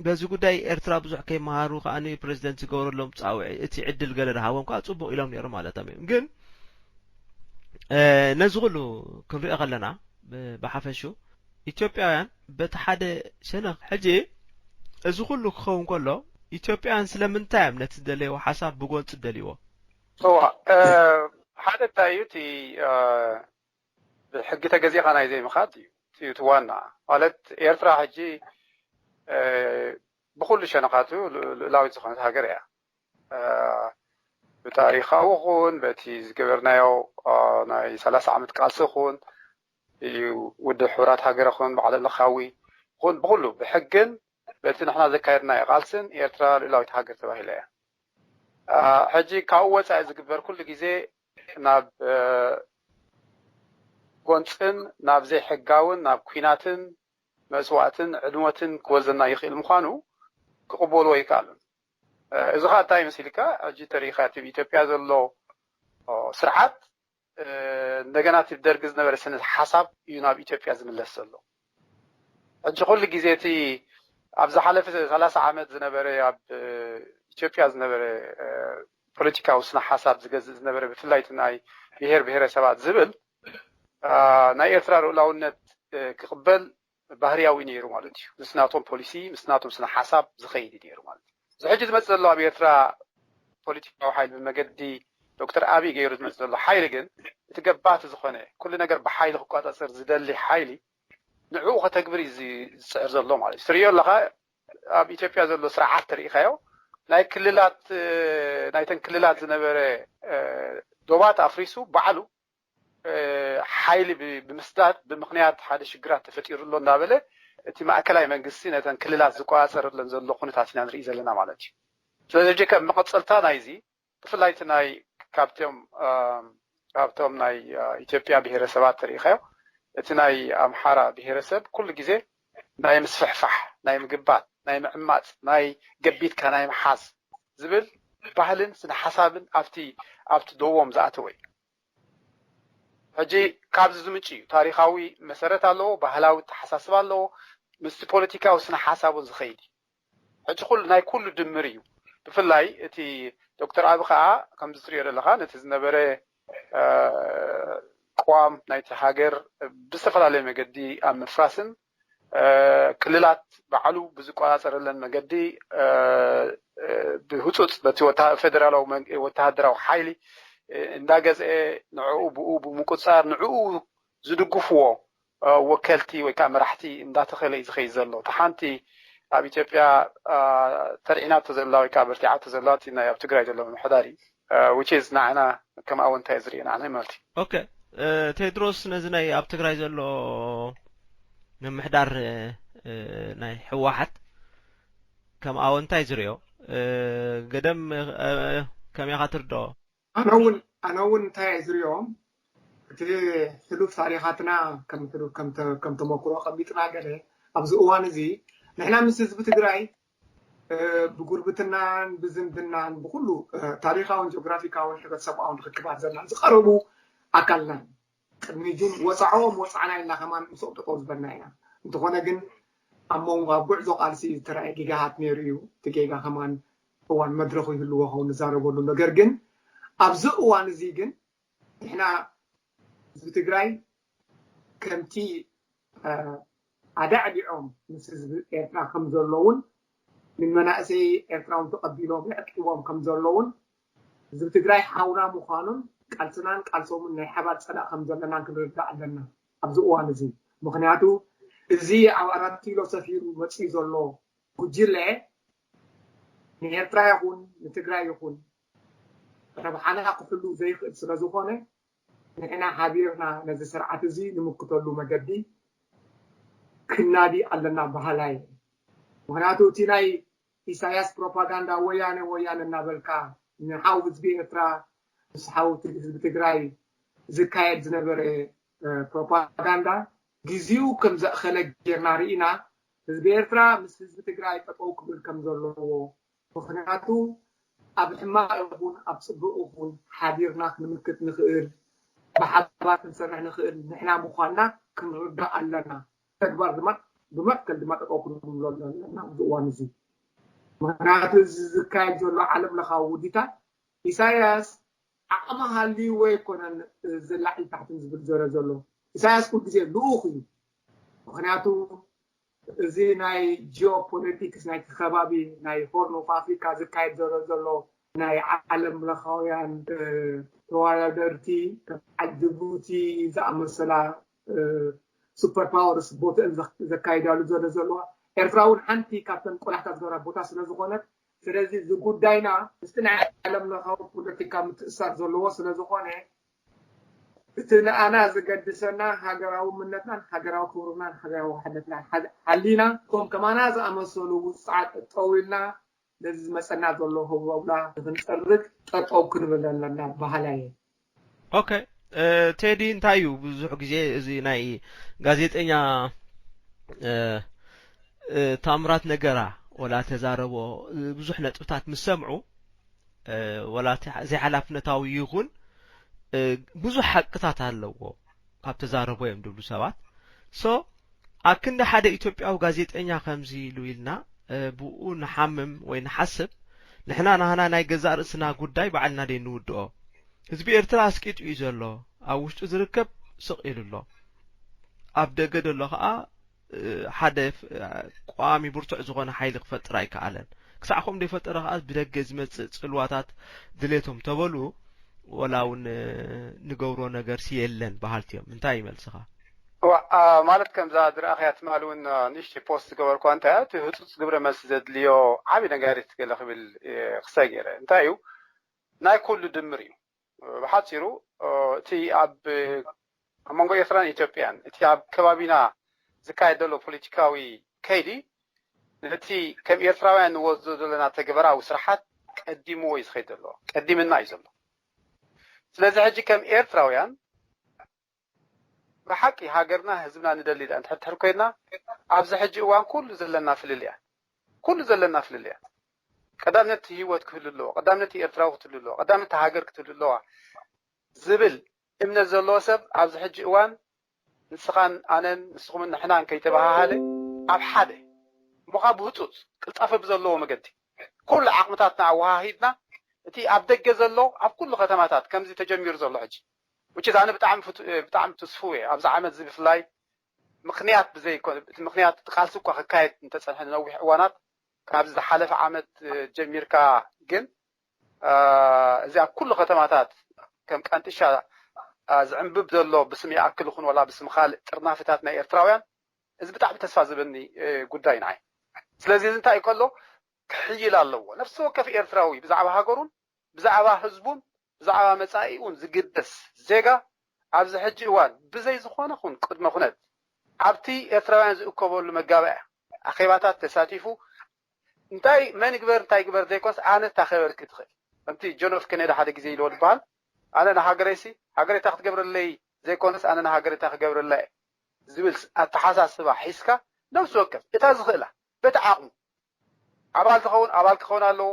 በዚ ጉዳይ ኤርትራ ብዙሕ ከይመሃሩ ከኣ ፕሬዚደንት ዝገበረሎም ጻውዒ እቲ ዕድል ገለ ድሃቦም ከኣ ጽቡቕ ኢሎም ነይሩ ማለቶም እዮም። ግን ነዚ ኩሉ ክንሪኦ ከለና ብሓፈሹ ኢትዮጵያውያን በቲ ሓደ ሸነኽ ሕጂ እዚ ኩሉ ክኸውን ከሎ ኢትዮጵያውያን ስለምንታይ እዮም ነቲ ዝደለይዎ ሓሳብ ብጎንፂ ደልይዎ? እዋ ሓደ እንታይ እዩ እቲ ብሕጊ ተገዚእካ ናይ ዘይምኻድ እዩ እቲ ዋና ማለት ኤርትራ ሕጂ ብኩሉ ሸነኻቱ ልእላዊት ዝኾነት ሃገር እያ። ብታሪኻዊ ኹን በቲ ዝገበርናዮ ናይ ሰላሳ ዓመት ቃልሲ ኹን እዩ ውድብ ሕቡራት ሃገረ ኹን ባዕለ ለኻዊ ኹን ብኩሉ ብሕግን በቲ ንሕና ዘካየድናዮ ቃልስን ኤርትራ ልእላዊት ሃገር ተባሂላ እያ። ሕጂ ካብኡ ወፃኢ ዝግበር ኩሉ ግዜ ናብ ጎንፅን ናብ ዘይሕጋውን ናብ ኲናትን መስዋእትን ዕድሞትን ክወዘና ይኽእል ምዃኑ ክቕበልዎ ይከኣሉን። እዚ ኸዓ እንታይ ይመስልካ? ሕጂ ተሪኢኻ እቲ ኢትዮጵያ ዘሎ ስርዓት እንደገና እቲ ደርጊ ዝነበረ ስነ ሓሳብ እዩ ናብ ኢትዮጵያ ዝምለስ ዘሎ። ሕጂ ኩሉ ግዜ እቲ ኣብ ዝሓለፈ ሰላሳ ዓመት ዝነበረ ኣብ ኢትዮጵያ ዝነበረ ፖለቲካዊ ስነ ሓሳብ ዝገዝእ ዝነበረ ብፍላይ እቲ ናይ ብሄር ብሄረሰባት ዝብል ናይ ኤርትራ ልኡላውነት ክቕበል ባህርያዊ ነይሩ ማለት እዩ። ምስ ናቶም ፖሊሲ ምስ ናቶም ስነ ሓሳብ ዝኸይድ እዩ ነይሩ ማለት እዩ። እዚ ሕጂ ዝመፅእ ዘሎ ኣብ ኤርትራ ፖለቲካዊ ሓይሊ ብመገዲ ዶክተር ኣብይ ገይሩ ዝመፅእ ዘሎ ሓይሊ ግን እቲ ገባቲ ዝኾነ ኩሉ ነገር ብሓይሊ ክቋፃፀር ዝደሊ ሓይሊ ንዕኡ ከተግብር እዩ ዝፅዕር ዘሎ ማለት እዩ። ትርእዮ ኣለኻ ኣብ ኢትዮጵያ ዘሎ ስርዓት ተሪኢኻዮ ናይ ክልላት ናይተን ክልላት ዝነበረ ዶባት ኣፍሪሱ ባዕሉ ሓይሊ ብምስዳድ ብምኽንያት ሓደ ሽግራት ተፈጢሩ ኣሎ እናበለ እቲ ማእከላይ መንግስቲ ነተን ክልላት ዝቆፃፀረለን ዘሎ ኩነታት ኢና ንርኢ ዘለና ማለት እዩ። ስለዚ ሕጂ ከም መቐፀልታ ናይዚ ብፍላይ እቲ ናይ ካብቶም ካብቶም ናይ ኢትዮጵያ ብሄረሰባት ተሪኢኻዮ እቲ ናይ ኣምሓራ ብሄረሰብ ኩሉ ግዜ ናይ ምስፍሕፋሕ ናይ ምግባት ናይ ምዕማፅ ናይ ገቢትካ ናይ ምሓዝ ዝብል ባህልን ስነ ሓሳብን ኣብቲ ኣብቲ ደዎም ዝኣተወ እዩ። ሕጂ ካብዚ ዝምንጭ እዩ። ታሪኻዊ መሰረት ኣለዎ፣ ባህላዊ ኣተሓሳስባ ኣለዎ፣ ምስቲ ፖለቲካዊ ስነ ሓሳብ እውን ዝኸይድ እዩ። ሕጂ ኩሉ ናይ ኩሉ ድምር እዩ። ብፍላይ እቲ ዶክተር ኣቢ ከዓ ከምዚ ትሪኦ ዘለኻ ነቲ ዝነበረ ቅዋም ናይቲ ሃገር ብዝተፈላለየ መገዲ ኣብ ምፍራስን ክልላት ባዕሉ ብዝቆፃፀረለን መገዲ ብህፁፅ በቲ ፌደራላዊ ወተሃደራዊ ሓይሊ እንዳገዝአ ንዕኡ ብኡ ብምቁፃር ንዕኡ ዝድግፍዎ ወከልቲ ወይ ከዓ መራሕቲ እንዳተኸለ እዩ ዝኸይድ ዘሎ። እቲ ሓንቲ ኣብ ኢትዮጵያ ተርዒናቶ ዘላ ወይ ከዓ በርቲዓቶ ዘላ እቲ ናይ ኣብ ትግራይ ዘሎ ምምሕዳር እዩ። Which is ንዓና ከም ኣወንታ እዩ ዝርኤና ማለት እዩ። ኦኬ፣ ቴድሮስ፣ ነዚ ናይ ኣብ ትግራይ ዘሎ ምምሕዳር ናይ ህወሓት ከም ኣወንታ እዩ ዝርኦ። ገደም ከመይ ኢኻ ትርድኦ? ኣነ እውን ኣነ እውን እንታይ እየ ዝሪኦም፣ እቲ ሕሉፍ ታሪኻትና ከም ሕሉፍ ከም ተ- ከም ተመክሮ ቀሚጥና ገለ ኣብዚ እዋን እዚ ንሕና ምስ ህዝቢ ትግራይ እ፣ ብጉርብትናን ብዝምድናን ብኩሉ እ፣ ታሪኻውን ጂኦግራፊካውን ሕብረተሰብኣውን ርክክባት ዘለና ዝቐረቡ ኣካልና እዩ። ቅድሚ ጁን ወፃዖም ወፃዕና ኢልና ከማን ምስኦም ጠጠው ዝበልና ኢና። እንተኾነ ግን ኣብ መንጎ ኣብ ጉዕዞ ቃልሲ ዝተረኣየ ጌጋታት ነይሩ እዩ። እቲ ጌጋ ከማን እዋን መድረኹ ይህልዎ ኸውን ንዛረበሉ። ነገር ግን ኣብዚ እዋን እዚ ግን ንሕና ህዝቢ ትግራይ ከምቲ ኣዳዕዲዖም ምስ ህዝቢ ኤርትራ ከም ዘለውን ንመናእሰይ ኤርትራውን ተቐቢሎም የዕቂቦም ከም ዘለውን ህዝቢ ትግራይ ሓውና ምዃኑን ቃልስናን ቃልሶምን ናይ ሓባር ፀላእ ከም ዘለናን ክንርዳእ ኣለና ኣብዚ እዋን እዚ። ምክንያቱ እዚ ኣብ ኣራት ኪሎ ሰፊሩ መፅኡ ዘሎ ጉጅለ ንኤርትራ ይኹን ንትግራይ ይኹን ረብሓና ክሕሉ ዘይኽእል ስለ ዝኾነ ንሕና ሓቢርና ነዚ ስርዓት እዚ ንምክተሉ መገዲ ክናዲ ኣለና በሃላይ። ምክንያቱ እቲ ናይ ኢሳያስ ፕሮፓጋንዳ ወያነ ወያነ እናበልካ ንሓው ህዝቢ ኤርትራ ምስ ሓው ህዝቢ ትግራይ ዝካየድ ዝነበረ ፕሮፓጋንዳ ግዜኡ ከም ዘእኸለ ጌርና ርኢና። ህዝቢ ኤርትራ ምስ ህዝቢ ትግራይ ጠጠው ክብል ከም ዘለዎ፣ ምክንያቱ ኣብ ሕማቕ ይኹን ኣብ ፅቡቕ ይኹን ሓቢርና ክንምክት ንኽእል፣ ብሓባር ክንሰርሕ ንኽእል ንሕና ምዃንና ክንርዳእ ኣለና። ተግባር ድማ ብመትከል ድማ ጠጠው ክንብሎ ኣለና ኣብዚ እዋን እዚ። ምክንያቱ እዚ ዝካየድ ዘሎ ዓለም ለኻዊ ውዲታት ኢሳያስ ዓቕሚ ሃልይዎ ኣይኮነን ዝላዕሊ ታሕትን ዝብል ዘረ ዘሎ። ኢሳያስ ኩሉ ግዜ ልኡኽ እዩ። ምክንያቱ እዚ ናይ ጂኦፖለቲክስ ናይቲ ከባቢ ናይ ሆርን ኦፍ ኣፍሪካ ዝካየድ ዘሎ ዘሎ ናይ ዓለም ለኻውያን ተወዳደርቲ ከም ዓል ጅቡቲ ዝኣመሰላ ሱፐር ፓወርስ ቦትአን ዘካይዳሉ ዘሎ ዘለዋ ኤርትራ እውን ሓንቲ ካብተን ቆላሕታ ዝገብራ ቦታ ስለ ዝኾነት ስለዚ እዚ ጉዳይና ምስቲ ናይ ዓለም ለኻዊ ፖለቲካ ምትእሳር ዘለዎ ስለ ዝኾነ እቲ ንኣና ዝገድሰና ሃገራዊ ምነትናን ሃገራዊ ክብርናን ሃገራዊ ዋሕነትናን ሓሊና እቶም ከማና ዝኣመሰሉ ውፅዓት ጠጠው ኢልና ነዚ ዝመፀና ዘሎ ህቦብላ ንክንፀርግ ጠጠው ክንብል ኣለና በሃላይ እየ። ኦኬ፣ ቴዲ፣ እንታይ እዩ ብዙሕ ግዜ እዚ ናይ ጋዜጠኛ ታምራት ነገራ ወላ ተዛረቦ ብዙሕ ነጥብታት ምስ ሰምዑ ወላ ዘይሓላፍነታዊ ይኹን ብዙሕ ሓቅታት ኣለዎ ካብ ተዛረቦ እዮም ድብሉ ሰባት። ሶ ኣክንዲ ሓደ ኢትዮጵያዊ ጋዜጠኛ ከምዚ ኢሉ ኢልና ብኡ ንሓምም ወይ ንሓስብ፣ ንሕና ናህና ናይ ገዛእ ርእስና ጉዳይ ባዕልና ደይ ንውድኦ። ህዝቢ ኤርትራ ኣስቂጡ እዩ ዘሎ። ኣብ ውሽጡ ዝርከብ ስቕ ኢሉ ኣሎ። ኣብ ደገ ዘሎ ከዓ ሓደ ቋሚ ብርቱዕ ዝኾነ ሓይሊ ክፈጥር ኣይከኣለን። ክሳዕ ከምኡ ደይፈጠረ ከዓ ብደገ ዝመፅእ ፅልዋታት ድሌቶም ተበሉ ወላ እውን ንገብሮ ነገርሲ የለን በሃልቲ እዮም። እንታይ እዩ መልስኻ? ማለት ከምዛ ዝረኣኽያ ትማሊ እውን ንእሽተይ ፖስት ዝገበርኳ እንታይ እቲ ህፁፅ ግብረ መልሲ ዘድልዮ ዓብዪ ነጋሪት ገለ ክብል ክሰ ገይረ እንታይ እዩ ናይ ኩሉ ድምር እዩ። ብሓፂሩ እቲ ኣብ ኣብ መንጎ ኤርትራን ኢትዮጵያን እቲ ኣብ ከባቢና ዝካየድ ዘሎ ፖለቲካዊ ከይዲ ነቲ ከም ኤርትራውያን ንወስዶ ዘለና ተግባራዊ ስራሓት ቀዲምዎ እዩ ዝኸይድ ዘሎ፣ ቀዲምና እዩ ዘሎ። ስለዚ ሕጂ ከም ኤርትራውያን ብሓቂ ሃገርና ህዝብና ንደሊ ዳ እንድሕር ኮይንና ኣብዚ ሕጂ እዋን ኩሉ ዘለና ፍልልያት ኩሉ ዘለና ፍልልያት ቀዳምነት ህይወት ክህሉ ኣለዎ፣ ቀዳምነት ኤርትራዊ ክትህሉ ኣለዎ፣ ቀዳምነት ሃገር ክትህሉ ኣለዋ ዝብል እምነት ዘለዎ ሰብ ኣብዚ ሕጂ እዋን ንስኻን ኣነን ንስኹምን ንሕናን ከይተበሃሃለ ኣብ ሓደ እሞ ከዓ ብህፁፅ ቅልጣፈ ብዘለዎ መገዲ ኩሉ ዓቕምታትና ኣወሃሂድና እቲ ኣብ ደገ ዘሎ ኣብ ኩሉ ከተማታት ከምዚ ተጀሚሩ ዘሎ ሕጂ ውጭ ኣነ ብጣዕሚ ብጣዕሚ ትስፉ እየ ኣብዚ ዓመት እዚ ብፍላይ ምክንያት ብዘይኮነ እቲ ምክንያት እቲ ቃልሲ እኳ ክካየድ እንተፀንሐ ንነዊሕ እዋናት ካብዚ ዝሓለፈ ዓመት ጀሚርካ ግን እዚ ኣብ ኩሉ ከተማታት ከም ቃንጥሻ ዝዕንብብ ዘሎ ብስም ይኣክል ይኹን ዋላ ብስም ካልእ ጥርናፈታት ናይ ኤርትራውያን፣ እዚ ብጣዕሚ ተስፋ ዝህበኒ ጉዳይ ንዓይ። ስለዚ እዚ እንታይ ከሎ ክሕይል ኣለዎ። ነፍሲ ወከፍ ኤርትራዊ ብዛዕባ ሃገሩን ብዛዕባ ህዝቡን ብዛዕባ መጻኢኡን ዝግደስ ዜጋ ኣብዚ ሕጂ እዋን ብዘይ ዝኾነ ኹን ቅድመ ኩነት ኣብቲ ኤርትራውያን ዝእከበሉ መጋባእያ ኣኼባታት ተሳቲፉ እንታይ መን ይግበር እንታይ ይግበር ዘይኮንስ ኣነ እንታይ ከበርክት ይኽእል። ከምቲ ጆን ኤፍ ኬነዲ ሓደ ግዜ ኢልዎ ዝበሃል ኣነ ንሃገረይሲ ሃገረይ እንታይ ክትገብረለይ ዘይኮነስ ኣነ ንሃገረይ እንታይ ክገብረላ እየ ዝብል ኣተሓሳስባ ሒዝካ ነፍሲ ወከፍ እታ ዝኽእላ በቲ ዓቕሙ ኣባል ትኸውን ኣባል ክኸውን ኣለዎ።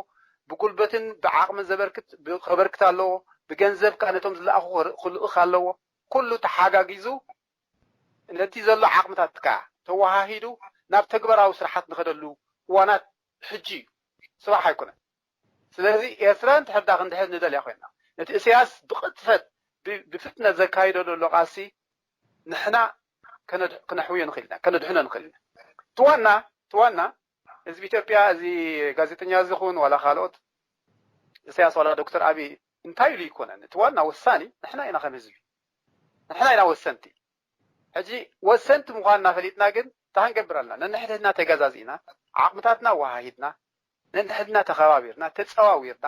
ብጉልበትን ብዓቕምን ዘበርክት ከበርክት ኣለዎ። ብገንዘብ ከዓ ነቶም ዝለኣኹ ክልእኽ ኣለዎ። ኩሉ ተሓጋጊዙ ነቲ ዘሎ ዓቕምታት ከዓ ተወሃሂዱ ናብ ተግባራዊ ስራሓት ንኸደሉ እዋናት ሕጂ እዩ፣ ስባሕ ኣይኮነን። ስለዚ ኤርትራ እንድሕር ዳ ክንድሕር ንደልያ ኮይና ነቲ እስያስ ብቕጥፈት ብፍጥነት ዘካይዶ ዘሎ ቃልሲ ንሕና ክነሕውዮ ንኽእል ኢና፣ ከነድሕኖ ንኽእል ኢና። ትዋና ትዋና ህዝቢ ኢትዮጵያ እዚ ጋዜጠኛ እዚ ኹን ዋላ ካልኦት ኢሳያስ ዋላ ዶክተር ኣቢ እንታይ ኢሉ ይኮነን። እቲ ዋና ወሳኒ ንሕና ኢና ከም ህዝቢ፣ ንሕና ኢና ወሰንቲ። ሕጂ ወሰንቲ ምዃንና ፈሊጥና ግን እንታይ ክንገብር ኣለና? ነንሕድሕድና ተገዛዚእና፣ ዓቕምታትና ኣወሃሂድና፣ ነንሕድና ተኸባቢርና፣ ተጸዋዊርና፣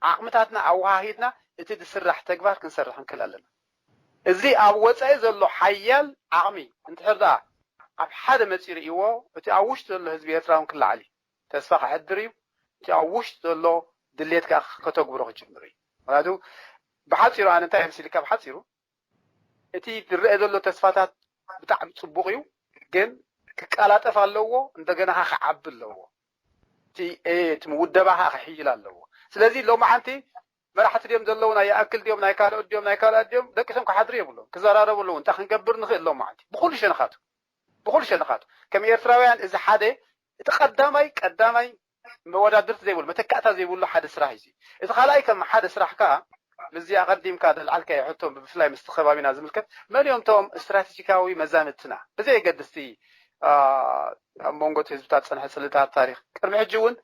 ዓቕምታትና ኣወሃሂድና እቲ ዝስራሕ ተግባር ክንሰርሕ ንክእል ኣለና። እዚ ኣብ ወጻኢ ዘሎ ሓያል ዓቕሚ እንድሕር ደኣ ኣብ ሓደ መጺኡ ርእይዎ፣ እቲ ኣብ ውሽጢ ዘሎ ህዝቢ ኤርትራ እውን ክለዓል እዩ። ተስፋ ከሕድር እዩ። እቲ ኣብ ውሽጢ ዘሎ ድሌት ከኣ ከተግብሮ ክጅምር እዩ። ምክንያቱ ብሓጺሩ ኣነ እንታይ መሲልካ ብሓጺሩ እቲ ዝረአ ዘሎ ተስፋታት ብጣዕሚ ጽቡቕ እዩ፣ ግን ክቀላጠፍ ኣለዎ፣ እንደገና ከኣ ክዓቢ ኣለዎ። እቲ እቲ ምውደባ ከኣ ክሕይል ኣለዎ። ስለዚ ሎማዓንቲ መራሕቲ ድዮም ዘለዉ ናይ ይኣክል ድዮም ናይ ካልኦት ድዮም ናይ ካልኦት ድዮም ደቂሶም ክሓድሩ የብሎም ክዘራረቡ ኣለዉ እንታይ ክንገብር ንኽእል ሎማዓንቲ ብኩሉ ሸነኻቱ ብኩሉ ሸነኻቱ ከም ኤርትራውያን እዚ ሓደ እቲ ቀዳማይ ቀዳማይ መወዳድርቲ ዘይብሉ መተካእታ ዘይብሉ ሓደ ስራሕ እዩ። እቲ ካልኣይ ከም ሓደ ስራሕ ከዓ ምስዚ ኣቐዲምካ ዘልዓልካዮ ሕቶ ብፍላይ ምስቲ ከባቢና ዝምልከት መን እዮም እቶም ስትራቴጂካዊ መዛንትና ብዘየገድስቲ ኣብ መንጎ እቲ ህዝብታት ዝፀንሐ ፅልእታት ታሪኽ ቅድሚ ሕጂ እውን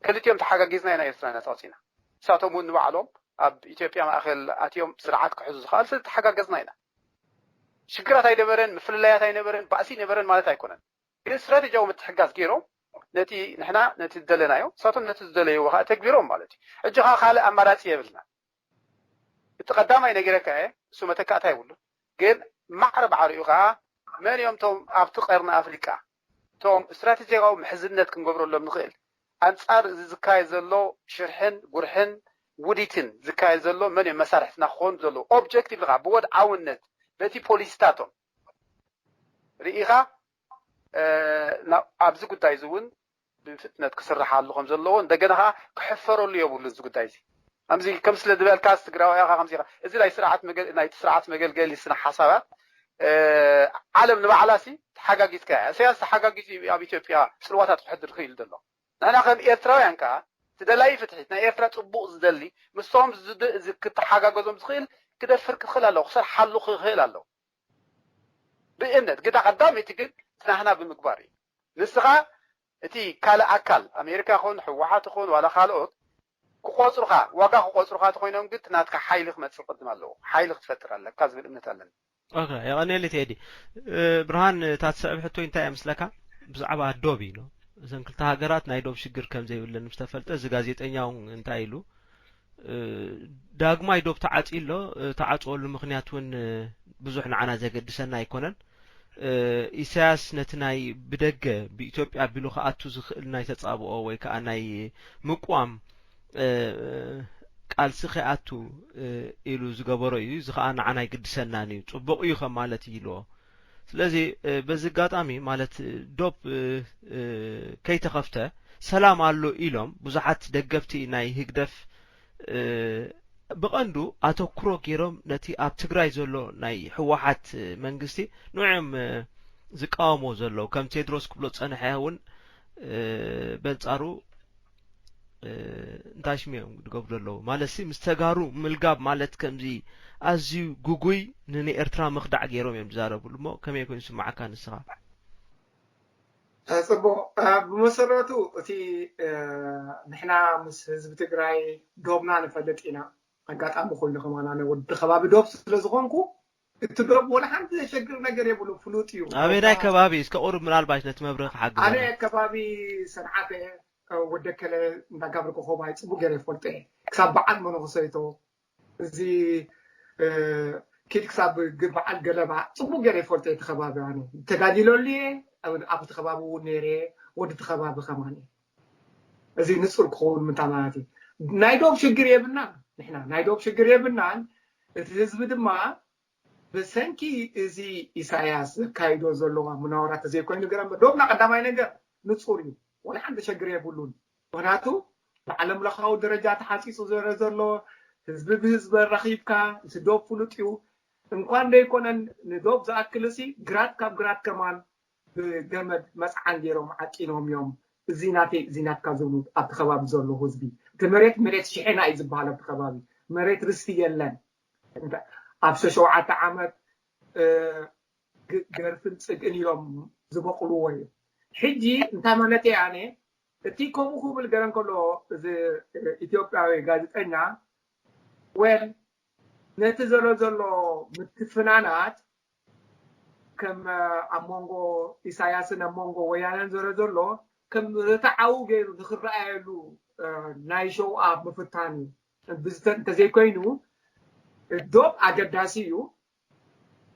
ክልቲኦም ተሓጋጊዝና ኢና ኤርትራ ኢና ተቐፂና። ንሳቶም እውን ንባዕሎም ኣብ ኢትዮጵያ ማእኸል ኣትዮም ስርዓት ክሕዙ ዝኽኣል ስለ ተሓጋገዝና ኢና። ሽግራት ኣይነበረን፣ ምፍልላያት ኣይነበረን፣ ባእሲ ኣይነበረን ማለት ኣይኮነን። ግን ስትራቴጂያዊ ምትሕጋዝ ገይሮም ነቲ ንሕና ነቲ ዝደለናዮ ንሳቶም ነቲ ዝደለይዎ ከዓ ተግቢሮም ማለት እዩ። ሕጂ ከዓ ካልእ ኣማራፂ የብልና። እቲ ቀዳማይ ነጊረካ እየ፣ እሱ መተካእታ የብሉን። ግን ማዕረ ባዕሪኡ ከዓ መን እዮም እቶም ኣብቲ ቀርኒ ኣፍሪቃ እቶም ስትራቴጂያዊ ምሕዝነት ክንገብረሎም ንኽእል ኣንጻር እዚ ዝካየድ ዘሎ ሽርሕን ጉርሕን ውዲትን ዝካየድ ዘሎ መን እዮም መሳርሕትና ክኾኑ ዘለዉ? ኦብጀክቲቭ ኢኻ ብወድዓውነት በቲ ፖሊሲታቶም ርኢኻ ኣብዚ ጉዳይ እዚ እውን ብፍጥነት ክስርሓሉ ከም ዘለዎ እንደገና ከዓ ክሕፈረሉ የብሉ እዚ ጉዳይ እዚ ከምዚ ከም ስለ ዝበልካ ትግራዋይ ኢኻ ከምዚ ኢኻ እዚ ናይ ስርዓት መገ- ናይቲ ስርዓት መገልገሊ ስነ ሓሳባት ዓለም ንባዕላ ሲ ተሓጋጊዝካ እያ እሰያስ ተሓጋጊዙ እዩ ኣብ ኢትዮጵያ ፅልዋታት ክሕድር ክእል ዘሎ ንሕና ከም ኤርትራውያን ከዓ እቲ ደላይ ፍትሒ ናይ ኤርትራ ፅቡቅ ዝደሊ ምስቶም ዝድ- ዝ- ክተሓጋገዞም ዝኽእል ክደፍር ክኽእል ኣለዎ ክሰርሓሉ ክኽእል ኣለዎ ብእምነት ግዳ ቀዳመይቲ ግን እቲ ናህና ብምግባር እዩ ንስኻ እቲ ካልእ ኣካል ኣሜሪካ ይኹን ህወሓት ይኹን ዋላ ካልኦት ክቆፅሩኻ ዋጋ ክቆፅሩኻ ተኮይኖም ግን ናትካ ሓይሊ ክመፅእ ቅድም ኣለዎ ሓይሊ ክትፈጥር ኣለካ ዝብል እምነት ኣለኒ ኦኬ የቐኔል ቴዲ ብርሃን እታ ትስዕብ ሕቶይ እንታይ እያ ምስለካ ብዛዕባ ዶብ እዩ እዘን ክልተ ሃገራት ናይ ዶብ ሽግር ከም ዘይብለን ምስ ተፈልጠ እዚ ጋዜጠኛ እውን እንታይ ኢሉ ዳግማይ ዶብ ተዓፅዩ ኣሎ ተዓፅወሉ ምክንያት እውን ብዙሕ ንዓና ዘገድሰና ኣይኮነን ኢሳያስ ነቲ ናይ ብደገ ብኢትዮጵያ ኣቢሉ ክኣቱ ዝኽእል ናይ ተፃብኦ ወይ ከዓ ናይ ምቅዋም ቃልሲ ከይኣቱ ኢሉ ዝገበሮ እዩ እዚ ከዓ ንዓና ኣይግድሰናን እዩ ፅቡቅ እዩ ከም ማለት እዩ ኢልዎ ስለዚ በዚ ኣጋጣሚ ማለት ዶብ ከይተኸፍተ ሰላም ኣሎ ኢሎም ብዙሓት ደገፍቲ ናይ ህግደፍ ብቐንዱ ኣተኩሮ ገይሮም ነቲ ኣብ ትግራይ ዘሎ ናይ ህወሓት መንግስቲ ንዕም ዝቃወሞ ዘለዉ ከም ቴድሮስ ክብሎ ዝፀንሐ እውን በንፃሩ እንታይ ሽም እዮም ዝገብሩ ዘለዉ ማለት ሲ ምስ ተጋሩ ምልጋብ ማለት ከምዚ ኣዝዩ ጉጉይ ንንኤርትራ ምኽዳዕ ገይሮም እዮም ዝዛረብሉ እሞ ከመይ ኮይኑ ስማዓካ ንስኻ ፅቡቅ ብመሰረቱ እቲ ንሕና ምስ ህዝቢ ትግራይ ዶብና ንፈልጥ ኢና ኣጋጣሚ ኮይኑ ከማን ኣነ ወዲ ከባቢ ዶብ ስለ ዝኾንኩ እቲ ዶብ ወላ ሓንቲ ዘሸግር ነገር የብሉ ፍሉጥ እዩ። ኣበናይ ከባቢ እስከ ቁሩብ ምናልባሽ ነቲ መብርህ ክሓግዝ ኣነ ከባቢ ሰንዓፈ ወደከለ እንዳጋብር ኮኸባይ ጽቡቅ ገይረ ይፈልጦ እየ። ክሳብ በዓል መነኮሰይቶ እዚ ኪድ ክሳብ በዓል ገለባ ጽቡቅ ገይረ ይፈልጦ እቲ ከባቢ ኣነ ተጋዲለሉ እየ። ኣብቲ ከባቢ እውን ነይረ ወዲ እቲ ከባቢ ከማን እየ። እዚ ንጹር ክኸውን ምንታ ማለት እዩ። ናይ ዶብ ሽግር የብልናን ንሕና ናይ ዶብ ሽግር የብልናን። እቲ ህዝቢ ድማ ብሰንኪ እዚ ኢሳያስ ዘካይዶ ዘለዋ ምናወራት ተዘይኮይኑ ገረ ዶብና ቀዳማይ ነገር ንጹር እዩ። ወላ ሓንቲ ሸግር የብሉን። ምክንያቱ ብዓለም ለኻዊ ደረጃ ተሓፂፁ ዘረ ዘሎ ህዝቢ ብህዝቢ ኣራኺብካ እቲ ዶብ ፍሉጥ እዩ። እንኳን ደይኮነን ንዶብ ዝኣክል እሲ ግራት ካብ ግራት ከማን ብገመድ መፅዓን ገይሮም ዓቂኖም እዮም። እዚ ናተይ እዚ ናትካ ዝብሉ ኣብቲ ከባቢ ዘሎ ህዝቢ እቲ መሬት መሬት ሽሐና እዩ ዝበሃል ኣብቲ ከባቢ መሬት ርስቲ የለን። ኣብ ሸሸውዓተ ዓመት ገርፍን ፅግእን ኢሎም ዝበቕልዎ እዩ። ሕጂ እንታይ ማለት እየ ኣነ እቲ ከምኡ ክብል ገረ እንከሎ እዚ ኢትዮጵያዊ ጋዜጠኛ ወል ነቲ ዘሎ ዘሎ ምትፍናናት ከም ኣብ መንጎ ኢሳያስን ኣብ መንጎ ወያነን ዘሎ ዘሎ ከም ርትዓዊ ገይሩ ንክረኣየሉ ናይ ሸውኣ ምፍታን እዩ። እንተዘይኮይኑ ዶብ ኣገዳሲ እዩ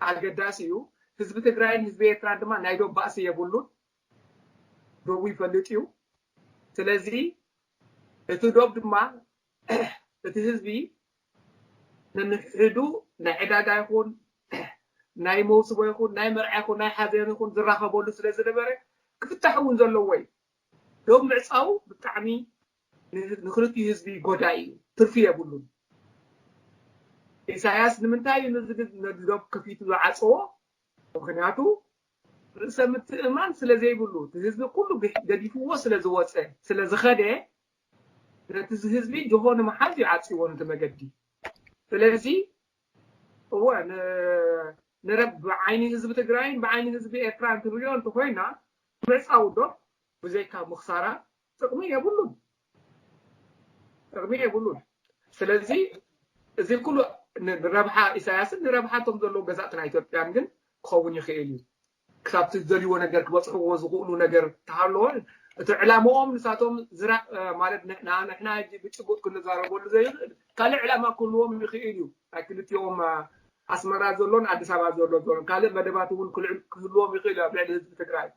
ኣገዳሲ እዩ። ህዝቢ ትግራይን ህዝቢ ኤርትራን ድማ ናይ ዶብ ባእሲ የብሉን። ዶቡ ይፈልጥ እዩ። ስለዚ እቲ ዶብ ድማ እቲ ህዝቢ ንንሕዱ ናይ ዕዳጋ ይኹን ናይ መውስቦ ይኹን ናይ መርዓ ይኹን ናይ ሓዘን ይኹን ዝራኸበሉ ስለ ዝነበረ ክፍታሕ እውን ዘለዎ እዩ። ዶብ ምዕፃው ብጣዕሚ ንክልቲኡ ህዝቢ ጎዳኢ እዩ። ትርፊ የብሉን። ኢሳያስ ንምንታይ እዩ ነዚ ዶብ ከፊቱ ዝዓፀዎ? ምክንያቱ ርእሰ ምትእማን ስለ ዘይብሉ እቲ ህዝቢ ኩሉ ገዲፍዎ ስለ ዝወፀ ስለ ዝኸደ ነቲ ህዝቢ ጅሆ ንምሓዝ እዩ ዓፂዎ ነቲ መገዲ። ስለዚ እወ ንረብ ብዓይኒ ህዝቢ ትግራይን ብዓይኒ ህዝቢ ኤርትራ እንትንሪኦ እንተኮይና ምዕፃው ዶ ብዘይካ ምኽሳራ ጥቕሚ የብሉን። ጥቕሚ የብሉን። ስለዚ እዚ ኩሉ ንረብሓ ኢሳያስን ንረብሓ እቶም ዘለዉ ገዛእትና ኢትዮጵያን ግን ክኸውን ይኽእል እዩ። ክሳብ እቲ ዝደልይዎ ነገር ክበፅሕዎ ዝኽእሉ ነገር ተሃለወ እቲ ዕላምኦም ንሳቶም ዝራ ማለት ንሕና ሕጂ ብጭቡጥ ክንዛረበሉ ዘይኽእል ካልእ ዕላማ ክህልዎም ይኽእል እዩ። ናይ ክልቲኦም ኣስመራ ዘሎን ኣዲስ ኣበባ ዘሎ ዘሎን ካልእ መደባት እውን ክልዕል ክህልዎም ይኽእል እዩ ኣብ ልዕሊ ህዝቢ ትግራይ።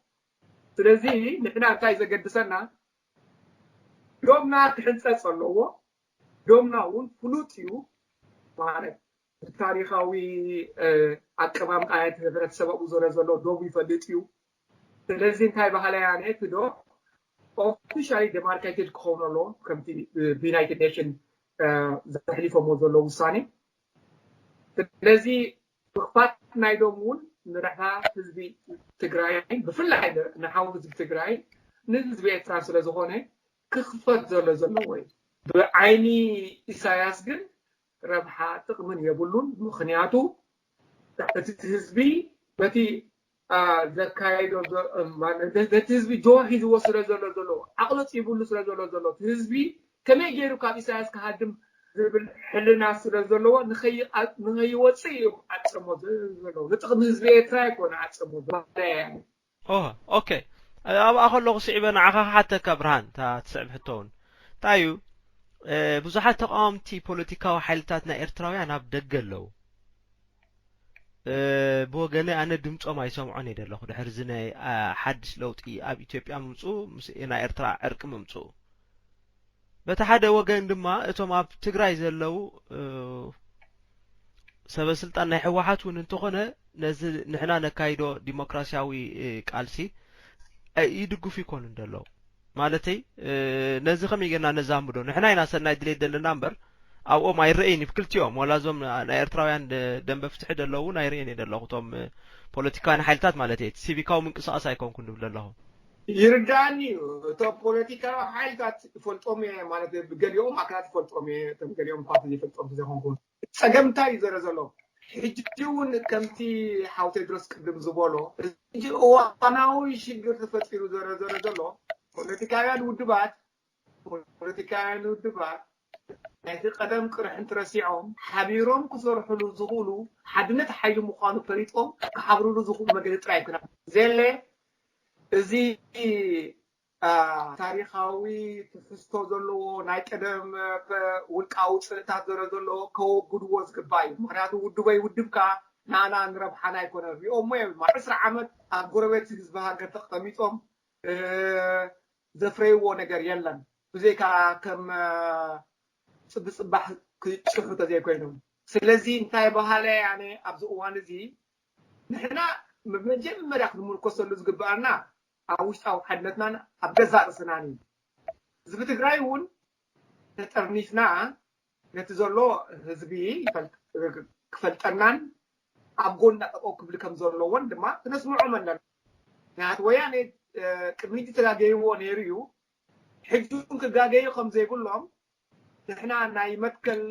ስለዚ ንሕና እንታይ ዘገድሰና ዶብና ክሕንፀፅ ኣለዎ። ዶብና እውን ፍሉጥ እዩ ማለት ብታሪካዊ ኣቀማምጣ ናይቲ ህብረተሰብ ኣብኡ ዘሎ ዘሎ ዶብ ይፈልጥ እዩ። ስለዚ እንታይ ባህላይ ኣነ እቲ ዶብ officially demarcated ክኸውን ኣለዎ ከምቲ ብዩናይትድ ኔሽን ዘሕሊፎሞ ዘሎ ውሳኔ። ስለዚ ምኽፋት ናይ ዶብ እውን ንረብሓ ህዝቢ ትግራይ ብፍላይ ንሓው ህዝቢ ትግራይ ንህዝቢ ኤርትራ ስለ ዝኾነ ክኽፈት ዘሎ ዘለዎ እዩ። ብዓይኒ ኢሳያስ ግን ረብሓ ጥቕምን የብሉን። ምኽንያቱ እቲ ህዝቢ በቲ ዘካየዶ ነቲ ህዝቢ ጆ ሒዝዎ ስለ ዘሎ ዘሎ ዓቕሊ ፅቡሉ ስለ ዘሎ ዘሎ እቲ ህዝቢ ከመይ ገይሩ ካብ ኢሳያስ ክሃድም ዝብል ሕልና ስለ ዘለዎ ንኸይወፅእ እዮም ዓፀሞ ዘለዉ። ንጥቕሚ ህዝቢ ኤርትራ ኣይኮነ ዓፀሞ ባለያ ኦሆ ኦኬ ኣብኣ ከለኹ ስዒበ ንዓኻ ክሓተካ ብርሃን እታ ትስዕብ ሕቶ እውን እንታይ እዩ ብዙሓት ተቃወምቲ ፖለቲካዊ ሓይልታት ናይ ኤርትራውያን ኣብ ደገ ኣለዉ ብወገነ ኣነ ድምፆም ኣይሰምዖን እየ ዘለኹ ድሕሪ እዚ ናይ ሓድሽ ለውጢ ኣብ ኢትዮጵያ ምምፅኡ ምስ ናይ ኤርትራ ዕርቂ ምምፅኡ በቲ ሓደ ወገን ድማ እቶም ኣብ ትግራይ ዘለዉ ሰበ ስልጣን ናይ ህወሓት እውን እንተኾነ ነዚ ንሕና ነካይዶ ዲሞክራሲያዊ ቃልሲ ይድግፉ ይኮኑን ዘለዉ ማለተይ ነዚ ከመይ ጌርና ነዛምዶ ንሕና ኢና ሰናይ ድሌት ዘለና እምበር ኣብኦም ኣይረእይን ብክልቲኦም ዋላ እዞም ናይ ኤርትራውያን ደንበ ፍትሒ ዘለዉ እውን ኣይርእየን እየ ዘለኹ እቶም ፖለቲካውያን ሓይልታት ማለት እየ ሲቪካዊ ምንቅስቃስ ኣይኮንኩን ንብል ዘለኹ ይርዳእኒ እዩ እቶም ፖለቲካዊ ሓይልታት ይፈልጦም እየ ማለት ገሊኦም ኣካላት ይፈልጦም እየ እቶም ገሊኦም እኳ ዘይፈልጦም ዘይኮንኩን ፀገም እንታይ እዩ ዘረ ዘሎ ሕጂ እውን ከምቲ ሓው ቴድሮስ ቅድም ዝበሎ ሕጂ እዋናዊ ሽግር ተፈጢሩ ዘረ ዘረ ዘሎ ፖለቲካውያን ውድባት ፖለቲካውያን ውድባት ናይቲ ቀደም ቅርሒ እንተረሲዖም ሓቢሮም ክሰርሕሉ ዝኽእሉ ሓድነት ሓይሊ ምዃኑ ፈሊጦም ክሓብርሉ ዝኽእሉ መገዲ ጥራይ ክና ዘለ እዚ ታሪኻዊ ትሕዝቶ ዘለዎ ናይ ቀደም ውልቃዊ ፅልእታት ዘረ ዘለዎ ከወግድዎ ዝግባእ እዩ። ምክንያቱ ውድበይ ውድብካ ንኣና ንረብሓና ኣይኮነ ሪኦሞ እዮም። ዕስራ ዓመት ኣብ ጎረቤት ህዝቢ ሃገር ተቀሚጦም ዘፍረይዎ ነገር የለን ብዘይካ ከም ፅብፅባሕ ክጭሑ ተዘይኮይኖም። ስለዚ እንታይ በሃለ ኣነ ኣብዚ እዋን እዚ ንሕና መጀመርያ ክንምርኮሰሉ ዝግበኣና ኣብ ውሽጣዊ ሓድነትናን ኣብ ገዛእ ርእስናን እዩ። ህዝቢ ትግራይ እውን ተጠርኒፍና ነቲ ዘሎ ህዝቢ ክፈልጠናን ኣብ ጎና ጠጠው ክብል ከም ዘለዎን ድማ ክነስምዖም ኣለና። ምክንያቱ ወያነ ቅድሚ ሕጂ ተጋገይዎ ነይሩ እዩ። ሕጂ እውን ክጋገዩ ከም ዘይብሎም ንሕና ናይ መትከል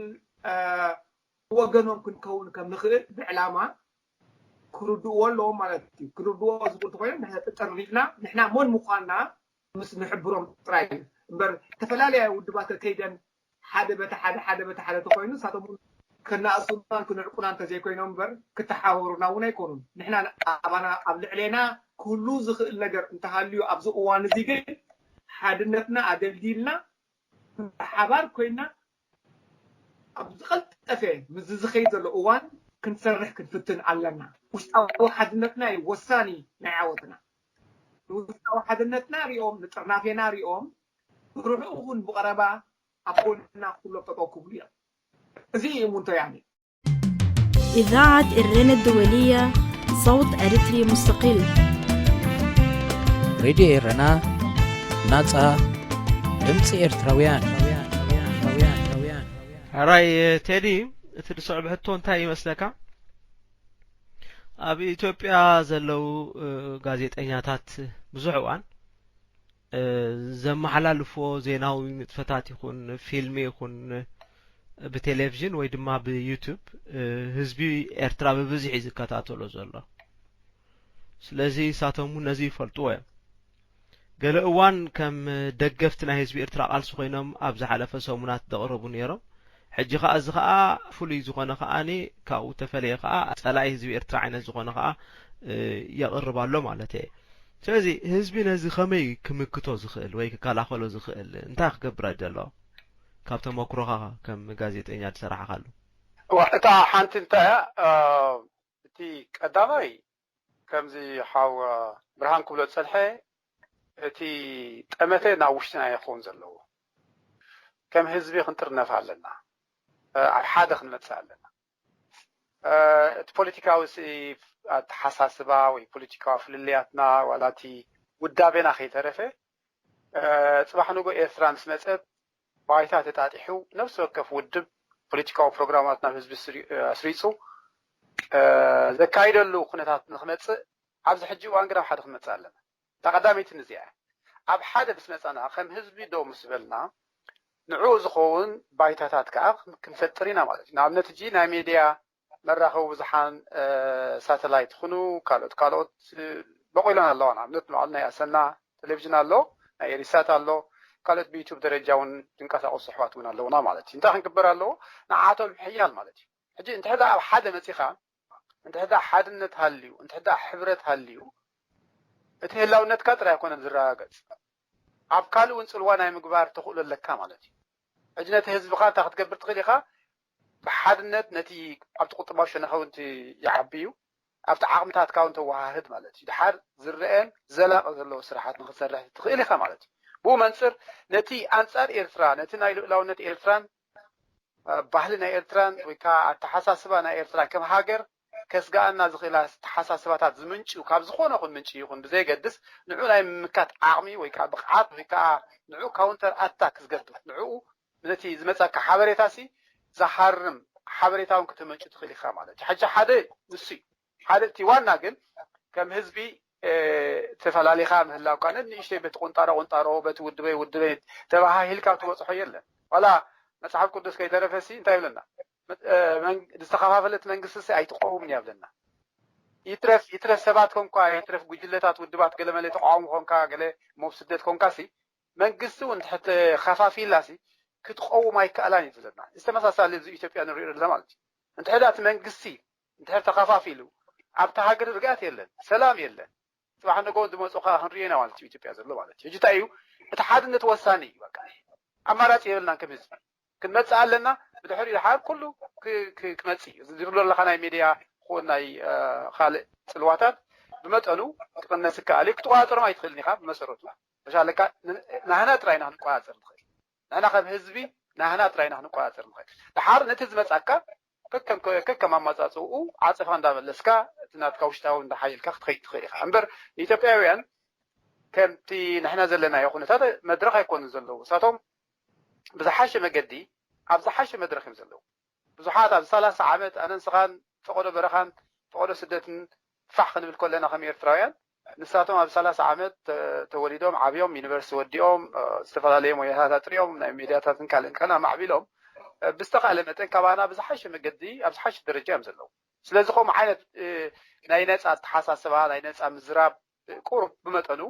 ወገኖም ክንከውን ከም ንኽእል ብዕላማ ክርድእዎ ኣለዎም ማለት እዩ። ክርድዎ ዝኽእሉ ተኮይኖም ንሕና ተጠርኒፍና ንሕና መን ምዃንና ምስ ንሕብሮም ጥራይ እዩ እምበር ዝተፈላለያ ውድባት ከይደን ሓደ በቲ ሓደ ሓደ በቲ ሓደ ተኮይኑ ንሳቶም እውን ከናእሱናን ክንዕቁና እንተዘይኮይኖም እምበር ክተሓወሩና እውን ኣይኮኑን። ንሕና ኣባና ኣብ ልዕሌና ክህሉ ዝኽእል ነገር እንተሃልዩ ኣብዚ እዋን እዚ ግን ሓድነትና ኣደልዲልና ብሓባር ኮይና ኣብ ዝቐልጠፈ ምስ ዝኸይድ ዘሎ እዋን ክንሰርሕ ክንፍትን ኣለና። ውሽጣዊ ሓድነትና እዩ ወሳኒ ናይ ዓወትና። ንውሽጣዊ ሓድነትና ሪኦም ንጥርናፌና ሪኦም ብርሑቕ እውን ብቐረባ ኣብ ጎንና ኩሎም ጠጠው ክብሉ እዮም። እዚ እዩ እሙንቶ ያኒ إذاعة إرنا الدولية، صوت أريتري مستقل. ሬድዮ ኤረና፣ ናጻ ድምጺ ኤርትራውያን። ሕራይ ቴዲ፣ እቲ ዝስዕብ ሕቶ እንታይ ይመስለካ? ኣብ ኢትዮጵያ ዘለዉ ጋዜጠኛታት ብዙሕ እዋን ዘመሓላልፎ ዜናዊ ንጥፈታት ይኹን ፊልሚ ይኹን ብቴሌቭዥን ወይ ድማ ብዩቱብ ህዝቢ ኤርትራ ብብዝሒ ዝከታተሎ ዘሎ። ስለዚ እሳቶም እውን ነዚ ይፈልጥዎ እዮም። ገለ እዋን ከም ደገፍቲ ናይ ህዝቢ ኤርትራ ቃልሲ ኮይኖም ኣብ ዝሓለፈ ሰሙናት ዘቕረቡ ነይሮም። ሕጂ ከዓ እዚ ከዓ ፍሉይ ዝኾነ ከዓኒ ካብኡ ተፈለየ ከዓ ጸላኢ ህዝቢ ኤርትራ ዓይነት ዝኾነ ከዓ የቕርብ ኣሎ ማለት እየ። ስለዚ ህዝቢ ነዚ ከመይ ክምክቶ ዝኽእል ወይ ክከላኸሎ ዝኽእል እንታይ ክገብር ኣለዎ? ካብ ተመክሮኻ ከም ጋዜጠኛ ዝሰራሕካሉ። እታ ሓንቲ እንታይ እያ እቲ ቀዳማይ ከምዚ ሓው ብርሃን ክብሎ ዝጸንሐ እቲ ጠመተ ናብ ውሽጥና ይኸውን ዘለዎ ከም ህዝቢ ክንጥርነፍ ኣለና። ኣብ ሓደ ክንመጽእ ኣለና። እቲ ፖለቲካዊ ኣተሓሳስባ ወይ ፖለቲካዊ ፍልልያትና ዋላ እቲ ውዳቤና ከይተረፈ ጽባሕ ንጎ ኤርትራ ምስ መጸት ባይታ ተጣጢሑ ነፍሲ ወከፍ ውድብ ፖለቲካዊ ፕሮግራማት ናብ ህዝቢ ኣስሪጹ ዘካይደሉ ኩነታት ንክመጽእ ኣብዚ ሕጂ እዋን ግን ኣብ ሓደ ክንመጽእ ኣለና። እታ ቀዳመይቲ እዚኣ እያ። ኣብ ሓደ ምስ መጻና ከም ህዝቢ ደው ምስ በልና ንዕኡ ዝኸውን ባይታታት ከዓ ክንፈጥር ኢና ማለት እዩ። ንኣብነት ሕጂ ናይ ሜድያ መራኸቢ ብዙሓን ሳተላይት ይኹኑ ካልኦት ካልኦት በቑለን ኣለዋ። ንኣብነት ንባዕሉ ናይ ኣሰና ቴሌቪዥን ኣሎ፣ ናይ ኤሪሳት ኣሎ፣ ካልኦት ብዩቱብ ደረጃ እውን ዝንቀሳቐሱ ኣሕዋት እውን ኣለውና ማለት እዩ። እንታይ ክንግበር ኣለዎ? ንዓቶም ምሕያል ማለት እዩ። ሕጂ እንድሕር ደኣ ኣብ ሓደ መጺኻ እንድሕር ደኣ ሓድነት ሃልዩ እንድሕር ደኣ ሕብረት ሃልዩ እቲ ህላውነትካ ጥራይ ኣይኮነን ዝረጋገጽ፣ ኣብ ካልእ እውን ጽልዋ ናይ ምግባር ተኽእሎ ኣለካ ማለት እዩ። ሕጂ ነቲ ህዝብኻ እንታይ ክትገብር ትኽእል ኢኻ? ብሓድነት ነቲ ኣብቲ ቁጠባዊ ሸነኽ እውን ይዓቢ እዩ፣ ኣብቲ ዓቕምታትካ እውን ተወሃህድ ማለት እዩ። ድሓር ዝረአን ዘላቒ ዘለዎ ስራሓት ንክትሰርሕ ትኽእል ኢኻ ማለት እዩ። ብኡ መንፅር ነቲ ኣንፃር ኤርትራ ነቲ ናይ ልኡላውነት ኤርትራን ባህሊ ናይ ኤርትራን ወይ ከዓ ኣተሓሳስባ ናይ ኤርትራን ከም ሃገር ከስግኣና ዝኽእል ኣተሓሳስባታት ዝምንጭው ካብ ዝኾነ ኹን ምንጪ ይኹን ብዘየገድስ ንዑ ናይ ምምካት ዓቕሚ ወይ ከዓ ብቕዓት ወይ ከዓ ንዑ ካውንተር ኣታክ ዝገብር ንዕኡ ነቲ ዝመፀካ ሓበሬታ ሲ ዝሃርም ሓበሬታ እውን ክተመንጩ ትኽእል ኢኻ ማለት እዩ። ሕጂ ሓደ ንሱ እዩ። ሓደ እቲ ዋና ግን ከም ህዝቢ ተፈላሊኻ ምህላውካ ነንእሽተይ በቲ ቁንጣሮ ቁንጣሮ በቲ ውድበይ ውድበይ ተባሃሂልካ ትበፅሖ የለን። ዋላ መፅሓፍ ቅዱስ ከይተረፈሲ እንታይ ይብለና? ዝተኸፋፈለት መንግስቲ ሲ ኣይትቆውምን ያብለና። ይትረፍ ይትረፍ ሰባት ኮንኳ ይትረፍ ጉጅለታት ውድባት ገለመለ ተቃውሞ ኮንካ ገለ ሞብ ስደት ኮንካ ሲ መንግስቲ እውን ትሕቲ ከፋፊላ ሲ ክትቀውም ኣይከኣላን እዩ ዘለና። እዚ ተመሳሳሊ እዚ ኢትዮጵያ ንሪኦ ዘለና ማለት እዩ። እንድሕር እቲ መንግስቲ እንድሕር ተኸፋፊሉ ኣብታ ሃገር ርግኣት የለን፣ ሰላም የለን። ፅባሕ ንጎ ዝመፁ ከዓ ክንሪኦ ኢና ማለት እዩ። ኢትዮጵያ ዘሎ ማለት እዩ። ሕጂ እንታይ እዩ እቲ ሓድነት ወሳኒ እዩ። በቃ ኣማራፂ የብልናን ከም ህዝቢ። ክንመፅእ ኣለና። ብድሕሪኡ ድሓር ኩሉ ክመፅእ እዩ። ዝብሎ ኣለካ ናይ ሚድያ ክኹን ናይ ካልእ ፅልዋታት ብመጠኑ ክቕነስ ይከኣል እዩ። ክትቆፃፀሮም ኣይትኽእልን ኢኻ ብመሰረቱ። መሻለካ ናህና ጥራይ ኢና ክንቆፃፀር ንኽእል። ንሕና ከም ህዝቢ ናህና ጥራይ ኢና ክንቆፃፀር ንኽእል። ድሓር ነቲ ዝመፃካ ከከም ኣማፃፅኡ ዓፀፋ እንዳመለስካ እቲ ናትካ ውሽጣዊ እንዳሓየልካ ክትኸይድ ትኽእል ኢኻ እምበር ንኢትዮጵያውያን ከምቲ ንሕና ዘለናዮ ኩነታት መድረኽ ኣይኮኑን ዘለዉ። እሳቶም ብዝሓሸ መገዲ ኣብ ዝሓሸ መድረኽ እዮም ዘለዉ። ብዙሓት ኣብ ሰላሳ ዓመት ኣነ ንስኻን ፈቐዶ በረኻን ፈቐዶ ስደትን ፋሕ ክንብል ከለና ከም ኤርትራውያን ንሳቶም ኣብ ሰላሳ ዓመት ተወሊዶም ዓብዮም ዩኒቨርሲቲ ወዲኦም ዝተፈላለዩ ሞያታት ኣጥሪዮም ናይ ሜድያታትን ካልእን ከና ማዕቢሎም ብዝተኻእለ መጠን ካባና ብዝሓሸ መገዲ ኣብ ዝሓሸ ደረጃ እዮም ዘለዉ። ስለዚ ከምኡ ዓይነት ናይ ነፃ ኣተሓሳስባ ናይ ነፃ ምዝራብ ቁሩብ ብመጠኑ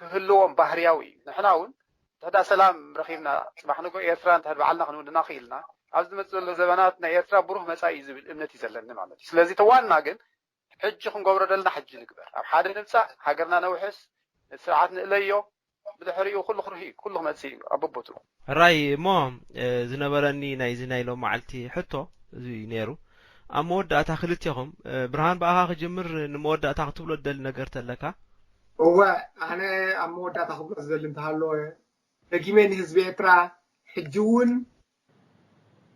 ክህልዎም ባህርያዊ እዩ። ንሕና እውን እንድሕዳ ሰላም ረኺብና ፅባሕ ንጎ ኤርትራ እንድሕድ ባዕልና ክንውንና ክኢልና ኣብዚ ዝመፅእ ዘሎ ዘበናት ናይ ኤርትራ ብሩህ መፃኢ እዩ ዝብል እምነት እዩ ዘለኒ ማለት እዩ። ስለዚ ተዋና ግን ሕጂ ክንገብሮ ደልና ሕጂ ንግበር። ኣብ ሓደ ንምፃእ ሃገርና ነውሕስ ነቲ ስርዓት ንእለዮ ብድሕሪኡ ኩሉ ክርህ እዩ ኩሉ ክመፅእ እዩ ኣብ ቦቦቱ። ሕራይ እሞ ዝነበረኒ ናይዚ ናይ ሎም መዓልቲ ሕቶ እዚ ነይሩ። ኣብ መወዳእታ ክልቴኹም ብርሃን ብኣኻ ክጅምር ንመወዳእታ ክትብሎ ደሊ ነገር ተለካ? እወ ኣነ ኣብ መወዳእታ ክብሎ ዝደሊ እንተሃለወ ደጊመ ንህዝቢ ኤርትራ ሕጂ እውን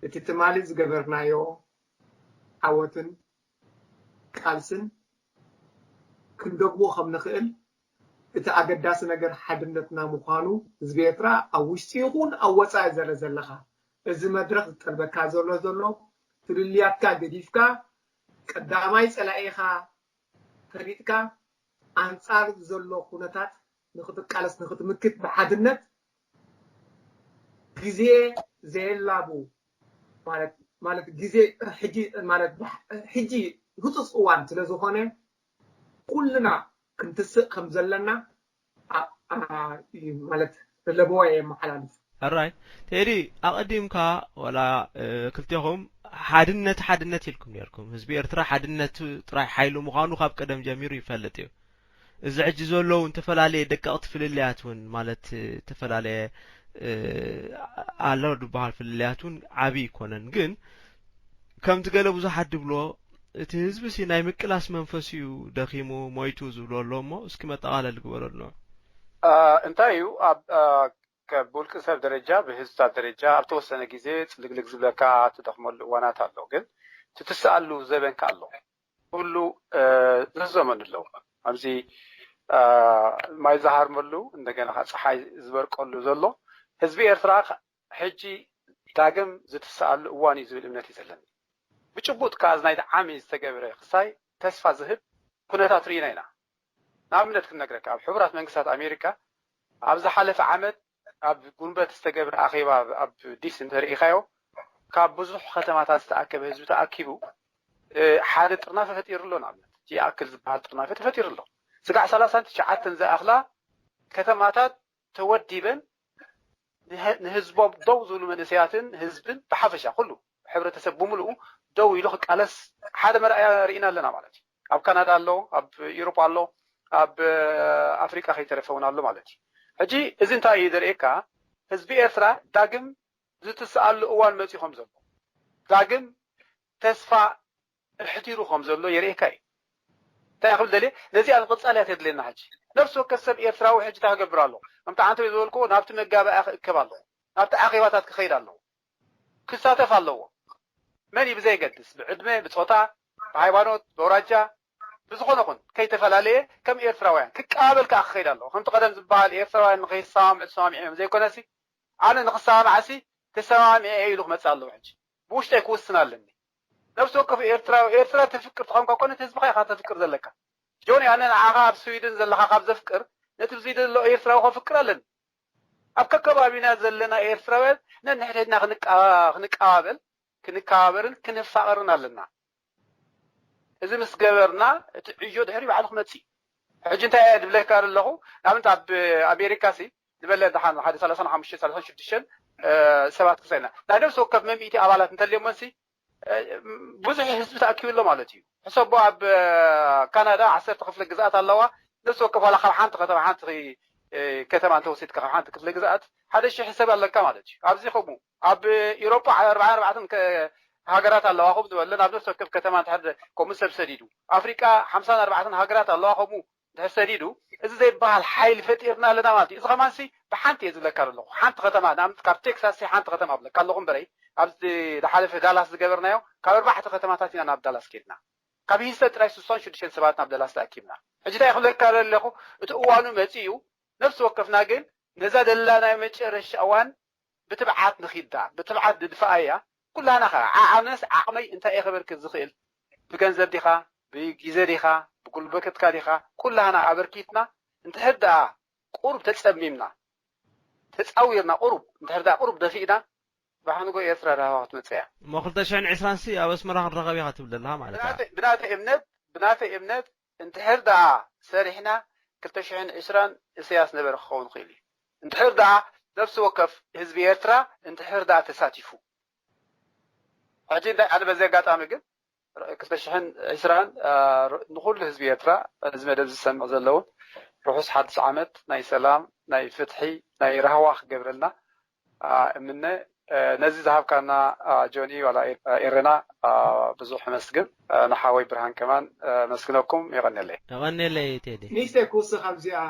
እቲ ትማሊ ዝገበርናዮ ዓወትን ቃልስን ክንደግሞ ከም ንኽእል እቲ ኣገዳሲ ነገር ሓድነትና ምዃኑ ህዝቢ ኤርትራ ኣብ ውሽጢ ይኹን ኣብ ወፃኢ ዘለ ዘለኻ እዚ መድረኽ ዝጠልበካ ዘሎ ዘሎ ፍልልያትካ ገዲፍካ ቀዳማይ ፀላኢኻ ፈሊጥካ ኣንፃር ዘሎ ኩነታት ንክትቃለስ ንክትምክት ብሓድነት ግዜ ዘየላቡ ማለት ማለት ግዜ ሕጂ ማለት ሕጂ ህፁፅ እዋን ስለ ዝኾነ ኩልና ክንትስእ ከም ዘለና ማለት ለበዋ የመሓላልፍ። ሕራይ ቴዲ ኣቐዲምካ ወላ ክልቴኹም ሓድነት ሓድነት ኢልኩም ነርኩም። ህዝቢ ኤርትራ ሓድነቱ ጥራይ ሓይሉ ምዃኑ ካብ ቀደም ጀሚሩ ይፈልጥ እዩ። እዚ ሕጂ ዘለዉ ዝተፈላለየ ደቀቕቲ ፍልልያት እውን ማለት ዝተፈላለየ ኣሎ ዝበሃል ፍልልያት እውን ዓብዪ ኣይኮነን። ግን ከምቲ ገለ ብዙሓት ድብሎ እቲ ህዝቢ ሲ ናይ ምቅላስ መንፈስ እዩ ደኺሙ ሞይቱ ዝብሎ ኣሎ እሞ እስኪ መጠቓለል ግበረሉ። እንታይ እዩ ኣብ ብውልቂ ሰብ ደረጃ ብህዝብታት ደረጃ ኣብ ተወሰነ ግዜ ፅልግልግ ዝብለካ ትደኽመሉ እዋናት ኣሎ። ግን ትትስኣሉ ዘበንካ ኣሎ። ኩሉ ዝዘመኑ ኣለዉ። ኣብዚ ማይ ዝሃርመሉ እንደገና ከዓ ፀሓይ ዝበርቀሉ ዘሎ ህዝቢ ኤርትራ ሕጂ ዳግም ዝትስኣሉ እዋን እዩ ዝብል እምነት እዩ ዘለኒ። ብጭቡጥ ከዓ እዚ ናይ ዓሚ ዝተገብረ ክሳይ ተስፋ ዝህብ ኩነታት ርኢና ኢና። ንኣብነት ክነግረካ ኣብ ሕቡራት መንግስታት ኣሜሪካ ኣብ ዝሓለፈ ዓመት ኣብ ጉንበት ዝተገብረ ኣኼባ ኣብ ዲሲ እንተርኢኻዮ ካብ ብዙሕ ከተማታት ዝተኣከበ ህዝቢ ተኣኪቡ ሓደ ጥርናፈ ፈጢሩ ኣሎ። ንኣብነት ይኣክል ዝበሃል ጥርናፈ ተፈጢሩ ኣሎ። ስጋዕ ሰላሳን ትሽዓተን ዝኣኽላ ከተማታት ተወዲበን ንህዝቦም ደው ዝብሉ መንእሰያትን ህዝብን ብሓፈሻ ኩሉ ሕብረተሰብ ብምልኡ ደው ኢሉ ክቃለስ ሓደ መርኣያ ርኢና ኣለና ማለት እዩ። ኣብ ካናዳ ኣሎ፣ ኣብ ኢሮጳ ኣሎ፣ ኣብ ኣፍሪቃ ከይተረፈ እውን ኣሎ ማለት እዩ። ሕጂ እዚ እንታይ እዩ ዘርእየካ? ህዝቢ ኤርትራ ዳግም ዝትስኣሉ እዋን መፂኡ ከም ዘሎ ዳግም ተስፋ እሕቲሩ ከም ዘሎ የርእየካ እዩ። እንታይ ክብል ደልየ ነዚኣ ንቕፃል እያ ተድልየና። ሕጂ ነፍሲ ወከፍ ሰብ ኤርትራዊ ሕጂ እንታይ ክገብር ኣለዎ? ከምቲ ዓንተወይ ዝበልክዎ ናብቲ መጋባእያ ክእከብ ኣለዎ። ናብቲ ኣኼባታት ክኸይድ ኣለዎ። ክሳተፍ ኣለዎ። መን እዩ ብዘየገድስ ብዕድመ ብፆታ ብሃይማኖት ብኣውራጃ ብዝኾነ ኹን ከይተፈላለየ ከም ኤርትራውያን ክቀባበል ከዓ ክኸይድ ኣለዎ። ከምቲ ቀደም ዝበሃል ኤርትራውያን ንኸይሰማምዑ ተሰማሚዖም እዮም ዘይኮነሲ ኣነ ንኽሰማማዕሲ ተሰማሚዐ እየ ኢሉ ክመፅእ ኣለዎ። ሕጂ ብውሽጠይ ክውስን ኣለኒ። ነብሲ ወከፍ ኤርትራዊ ኤርትራ ተፍቅር ተኾንካ እኮ ነቲ ህዝብኻ ኢኻ ተፍቅር ዘለካ። ጆኒ ኣነ ንዓኻ ኣብ ስዊድን ዘለኻ ካብ ዘፍቅር ነቲ ኣብዚ ዘሎ ኤርትራዊ ከፍቅር ኣለኒ። ኣብ ከከባቢና ዘለና ኤርትራውያን ነንሕድሕድና ክንቀባበል ክንከባበርን ክንፋቐርን ኣለና። እዚ ምስ ገበርና እቲ ዕዮ ድሕሪ ባዕሉ ክመፅእ እዩ። ሕጂ እንታይ እየ ድብለካ ኣለኹ? ንኣብነት ኣብ ኣሜሪካ ሲ ዝበለ ደሓን ሓደ ሰላሳን ሓሙሽተ ሰላሳን ሽዱሽተን ሰባት ክሰና ናይ ነፍሲ ወከፍ መምኢቲ ኣባላት እንተልዮሞንሲ ብዙሕ ህዝቢ ተኣኪቡ ኣሎ ማለት እዩ። ሕሰቦ ኣብ ካናዳ ዓሰርተ ክፍለ ግዝኣት ኣለዋ። ነፍሲ ወከፍ ዋላ ካብ ሓንቲ ከተማ ሓንቲ ከተማ እንተወሲድካ ካብ ሓንቲ ክፍለ ግዝኣት ሓደ ሽሕ ሰብ ኣለካ ማለት እዩ። ኣብዚ ከምኡ ኣብ ኢሮጳ ኣርባዓን ኣርባዕተን ሃገራት ኣለዋ። ከም ዝበለን ኣብ ነፍሲ ወከፍ ከተማ እንድሕር ከምኡ ሰብ ሰዲዱ ኣፍሪቃ ሓምሳን ኣርባዕተን ሃገራት ኣለዋ። ከምኡ እንድሕር ሰዲዱ እዚ ዘይበሃል ሓይሊ ፈጢርና ኣለና ማለት እዩ። እዚ ከማንሲ ብሓንቲ እየ ዝብለካ ዘለኹ። ሓንቲ ከተማ ንኣብነት ካብ ቴክሳስ ሓንቲ ከተማ ብለካ ኣለኹ እምበረይ ኣብዚ ዝሓለፈ ዳላስ ዝገበርናዮ ካብ ኣርባዕተ ከተማታት ኢና ናብ ዳላስ ኬድና። ካብ ሂስተን ጥራይ ስሳን ሽዱሽተን ሰባት ናብ ዳላስ ተኣኪብና። ሕጂ እንታይ ክብለካ ዘለኹ እቲ እዋኑ መጺኡ ነፍሲ ወከፍና ግን ነዛ ደላ ናይ መጨረሻ እዋን ብትብዓት ንኺዳ ብትብዓት ንድፍኣ እያ። ኩላና ከዓ ዓዓምነስ ዓቕመይ እንታይ እየ ከበርክት ዝኽእል ብገንዘብ ዲኻ ብግዜ ዲኻ ብጉልበትካ ዲኻ ኩላና ኣበርኪትና እንድሕር ደኣ ቁሩብ ተጸሚምና ተጻዊርና ቁሩብ እንድሕር ደኣ ቁሩብ ደፊእና ብሓንጎ ኤርትራ ዳህዋ ክትመጽእ እያ። እሞ ክልተ ሽሕን ዕስራን ሲ ኣብ ኣስመራ ክንራኸብ ኢኻ ትብል ዘለኻ ማለት እያ። ብናተይ እምነት ብናተይ እምነት እንድሕር ደኣ ሰሪሕና ክልተ ሽሕን ዕስራን እሰያስ ነበረ ክኸውን ይኽእል እዩ። እንድሕር ደኣ ነፍሲ ወከፍ ህዝቢ ኤርትራ እንድሕር ደኣ ተሳቲፉ ሕጂ እንታይ ኣነ በዚ ኣጋጣሚ ግን ክልተ ሽሕን ዕስራን ንኹሉ ህዝቢ ኤርትራ እዚ መደብ ዝሰምዕ ዘለውን ርሑስ ሓድሽ ዓመት ናይ ሰላም ናይ ፍትሒ ናይ ራህዋ ክገብረልና እምነ። ነዚ ዝሃብካና ጆኒ ዋላ ኤረና ብዙሕ መስግን ንሓወይ ብርሃን ከማን መስግነኩም። የቐንየለይ። የቐንየለይ ቴዲ። ንእሽተይ ክውስኽ ኣብዚኣ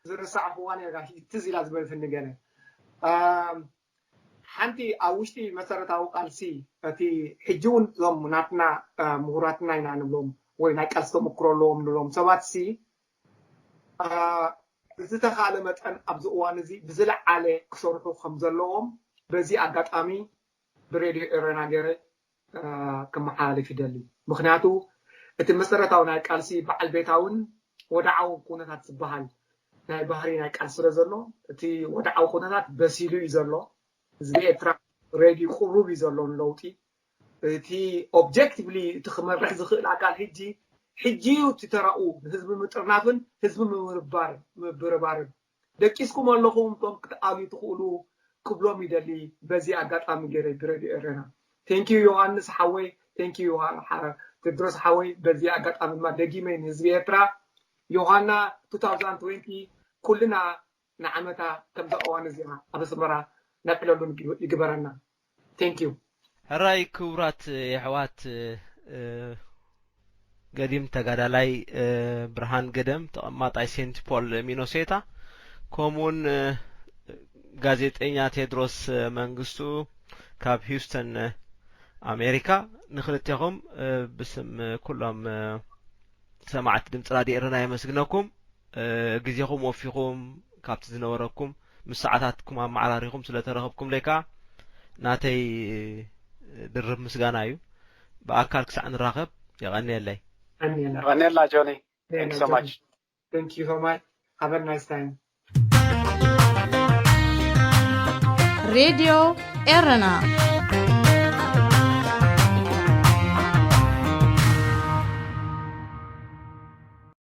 ዝረሳዕኽዋ ነይራ ትዝ ኢላ ዝበለትኒ ገለ ሓንቲ ኣብ ውሽጢ መሰረታዊ ቃልሲ እቲ ሕጂ እውን እዞም ናትና ምሁራትና ኢና ንብሎም ወይ ናይ ቃልሲ ተመክሮ ኣለዎም ንብሎም ሰባት ሲ ዝተኻለ መጠን ኣብዚ እዋን እዚ ብዝለዓለ ክሰርሑ ከም ዘለዎም በዚ ኣጋጣሚ ብሬድዮ ኤረና ገይረ ክመሓላለፍ ይደሊ። ምክንያቱ እቲ መሰረታዊ ናይ ቃልሲ በዓል ቤታውን ወድዓዊ ኩነታት ዝበሃል ናይ ባህሪ ናይ ቃልሲ ስለ ዘሎ እቲ ወድዓዊ ኩነታት በሲሉ እዩ ዘሎ። ህዝቢ ኤርትራ ሬዲ ቁሩብ እዩ ዘሎ ንለውጢ። እቲ ኦብጀክቲቭሊ እቲ ክመርሕ ዝኽእል ኣካል ሕጂ ሕጂ እዩ እቲ ተራኡ ንህዝቢ ምጥርናፍን ህዝቢ ምብርባር ምብርባርን ደቂስኩም ኣለኹም እቶም ክትኣልዩ ትኽእሉ ክብሎም ይደሊ። በዚ ኣጋጣሚ ገይረ ብረድዮ ኤረና thank you ዮሃንስ ሓወይ thank you ቴድሮስ ሓወይ በዚ ኣጋጣሚ ድማ ደጊመ ንህዝቢ ኤርትራ ዮሃና two thousand twenty ኩልና ንዓመታ ከምዛ እዋን እዚኣ ኣብ ኣስመራ ነብዕለሉ ይግበረና። Thank you። ሕራይ ክቡራት የሕዋት ገዲም ተጋዳላይ ብርሃን ገደም ተቐማጣይ ሴንት ፖል ሚኖሴታ ከምኡውን ጋዜጠኛ ቴድሮስ መንግስቱ ካብ ሂውስተን ኣሜሪካ ንክልቴኹም ብስም ኩሎም ሰማዕቲ ድምፂ ራድዮ ኤረና የመስግነኩም። ግዜኹም ወፊኹም ካብቲ ዝነበረኩም ምስ ሰዓታትኩም ኣመዓራሪኹም ስለተረኸብኩምለይ ከዓ ናተይ ድርብ ምስጋና እዩ። ብኣካል ክሳዕ ንራኸብ የቐንየለይ። ቀኔልና ጆኒ። Thank you so much. Thank you so much. Have a nice time. ሬድዮ ኤረና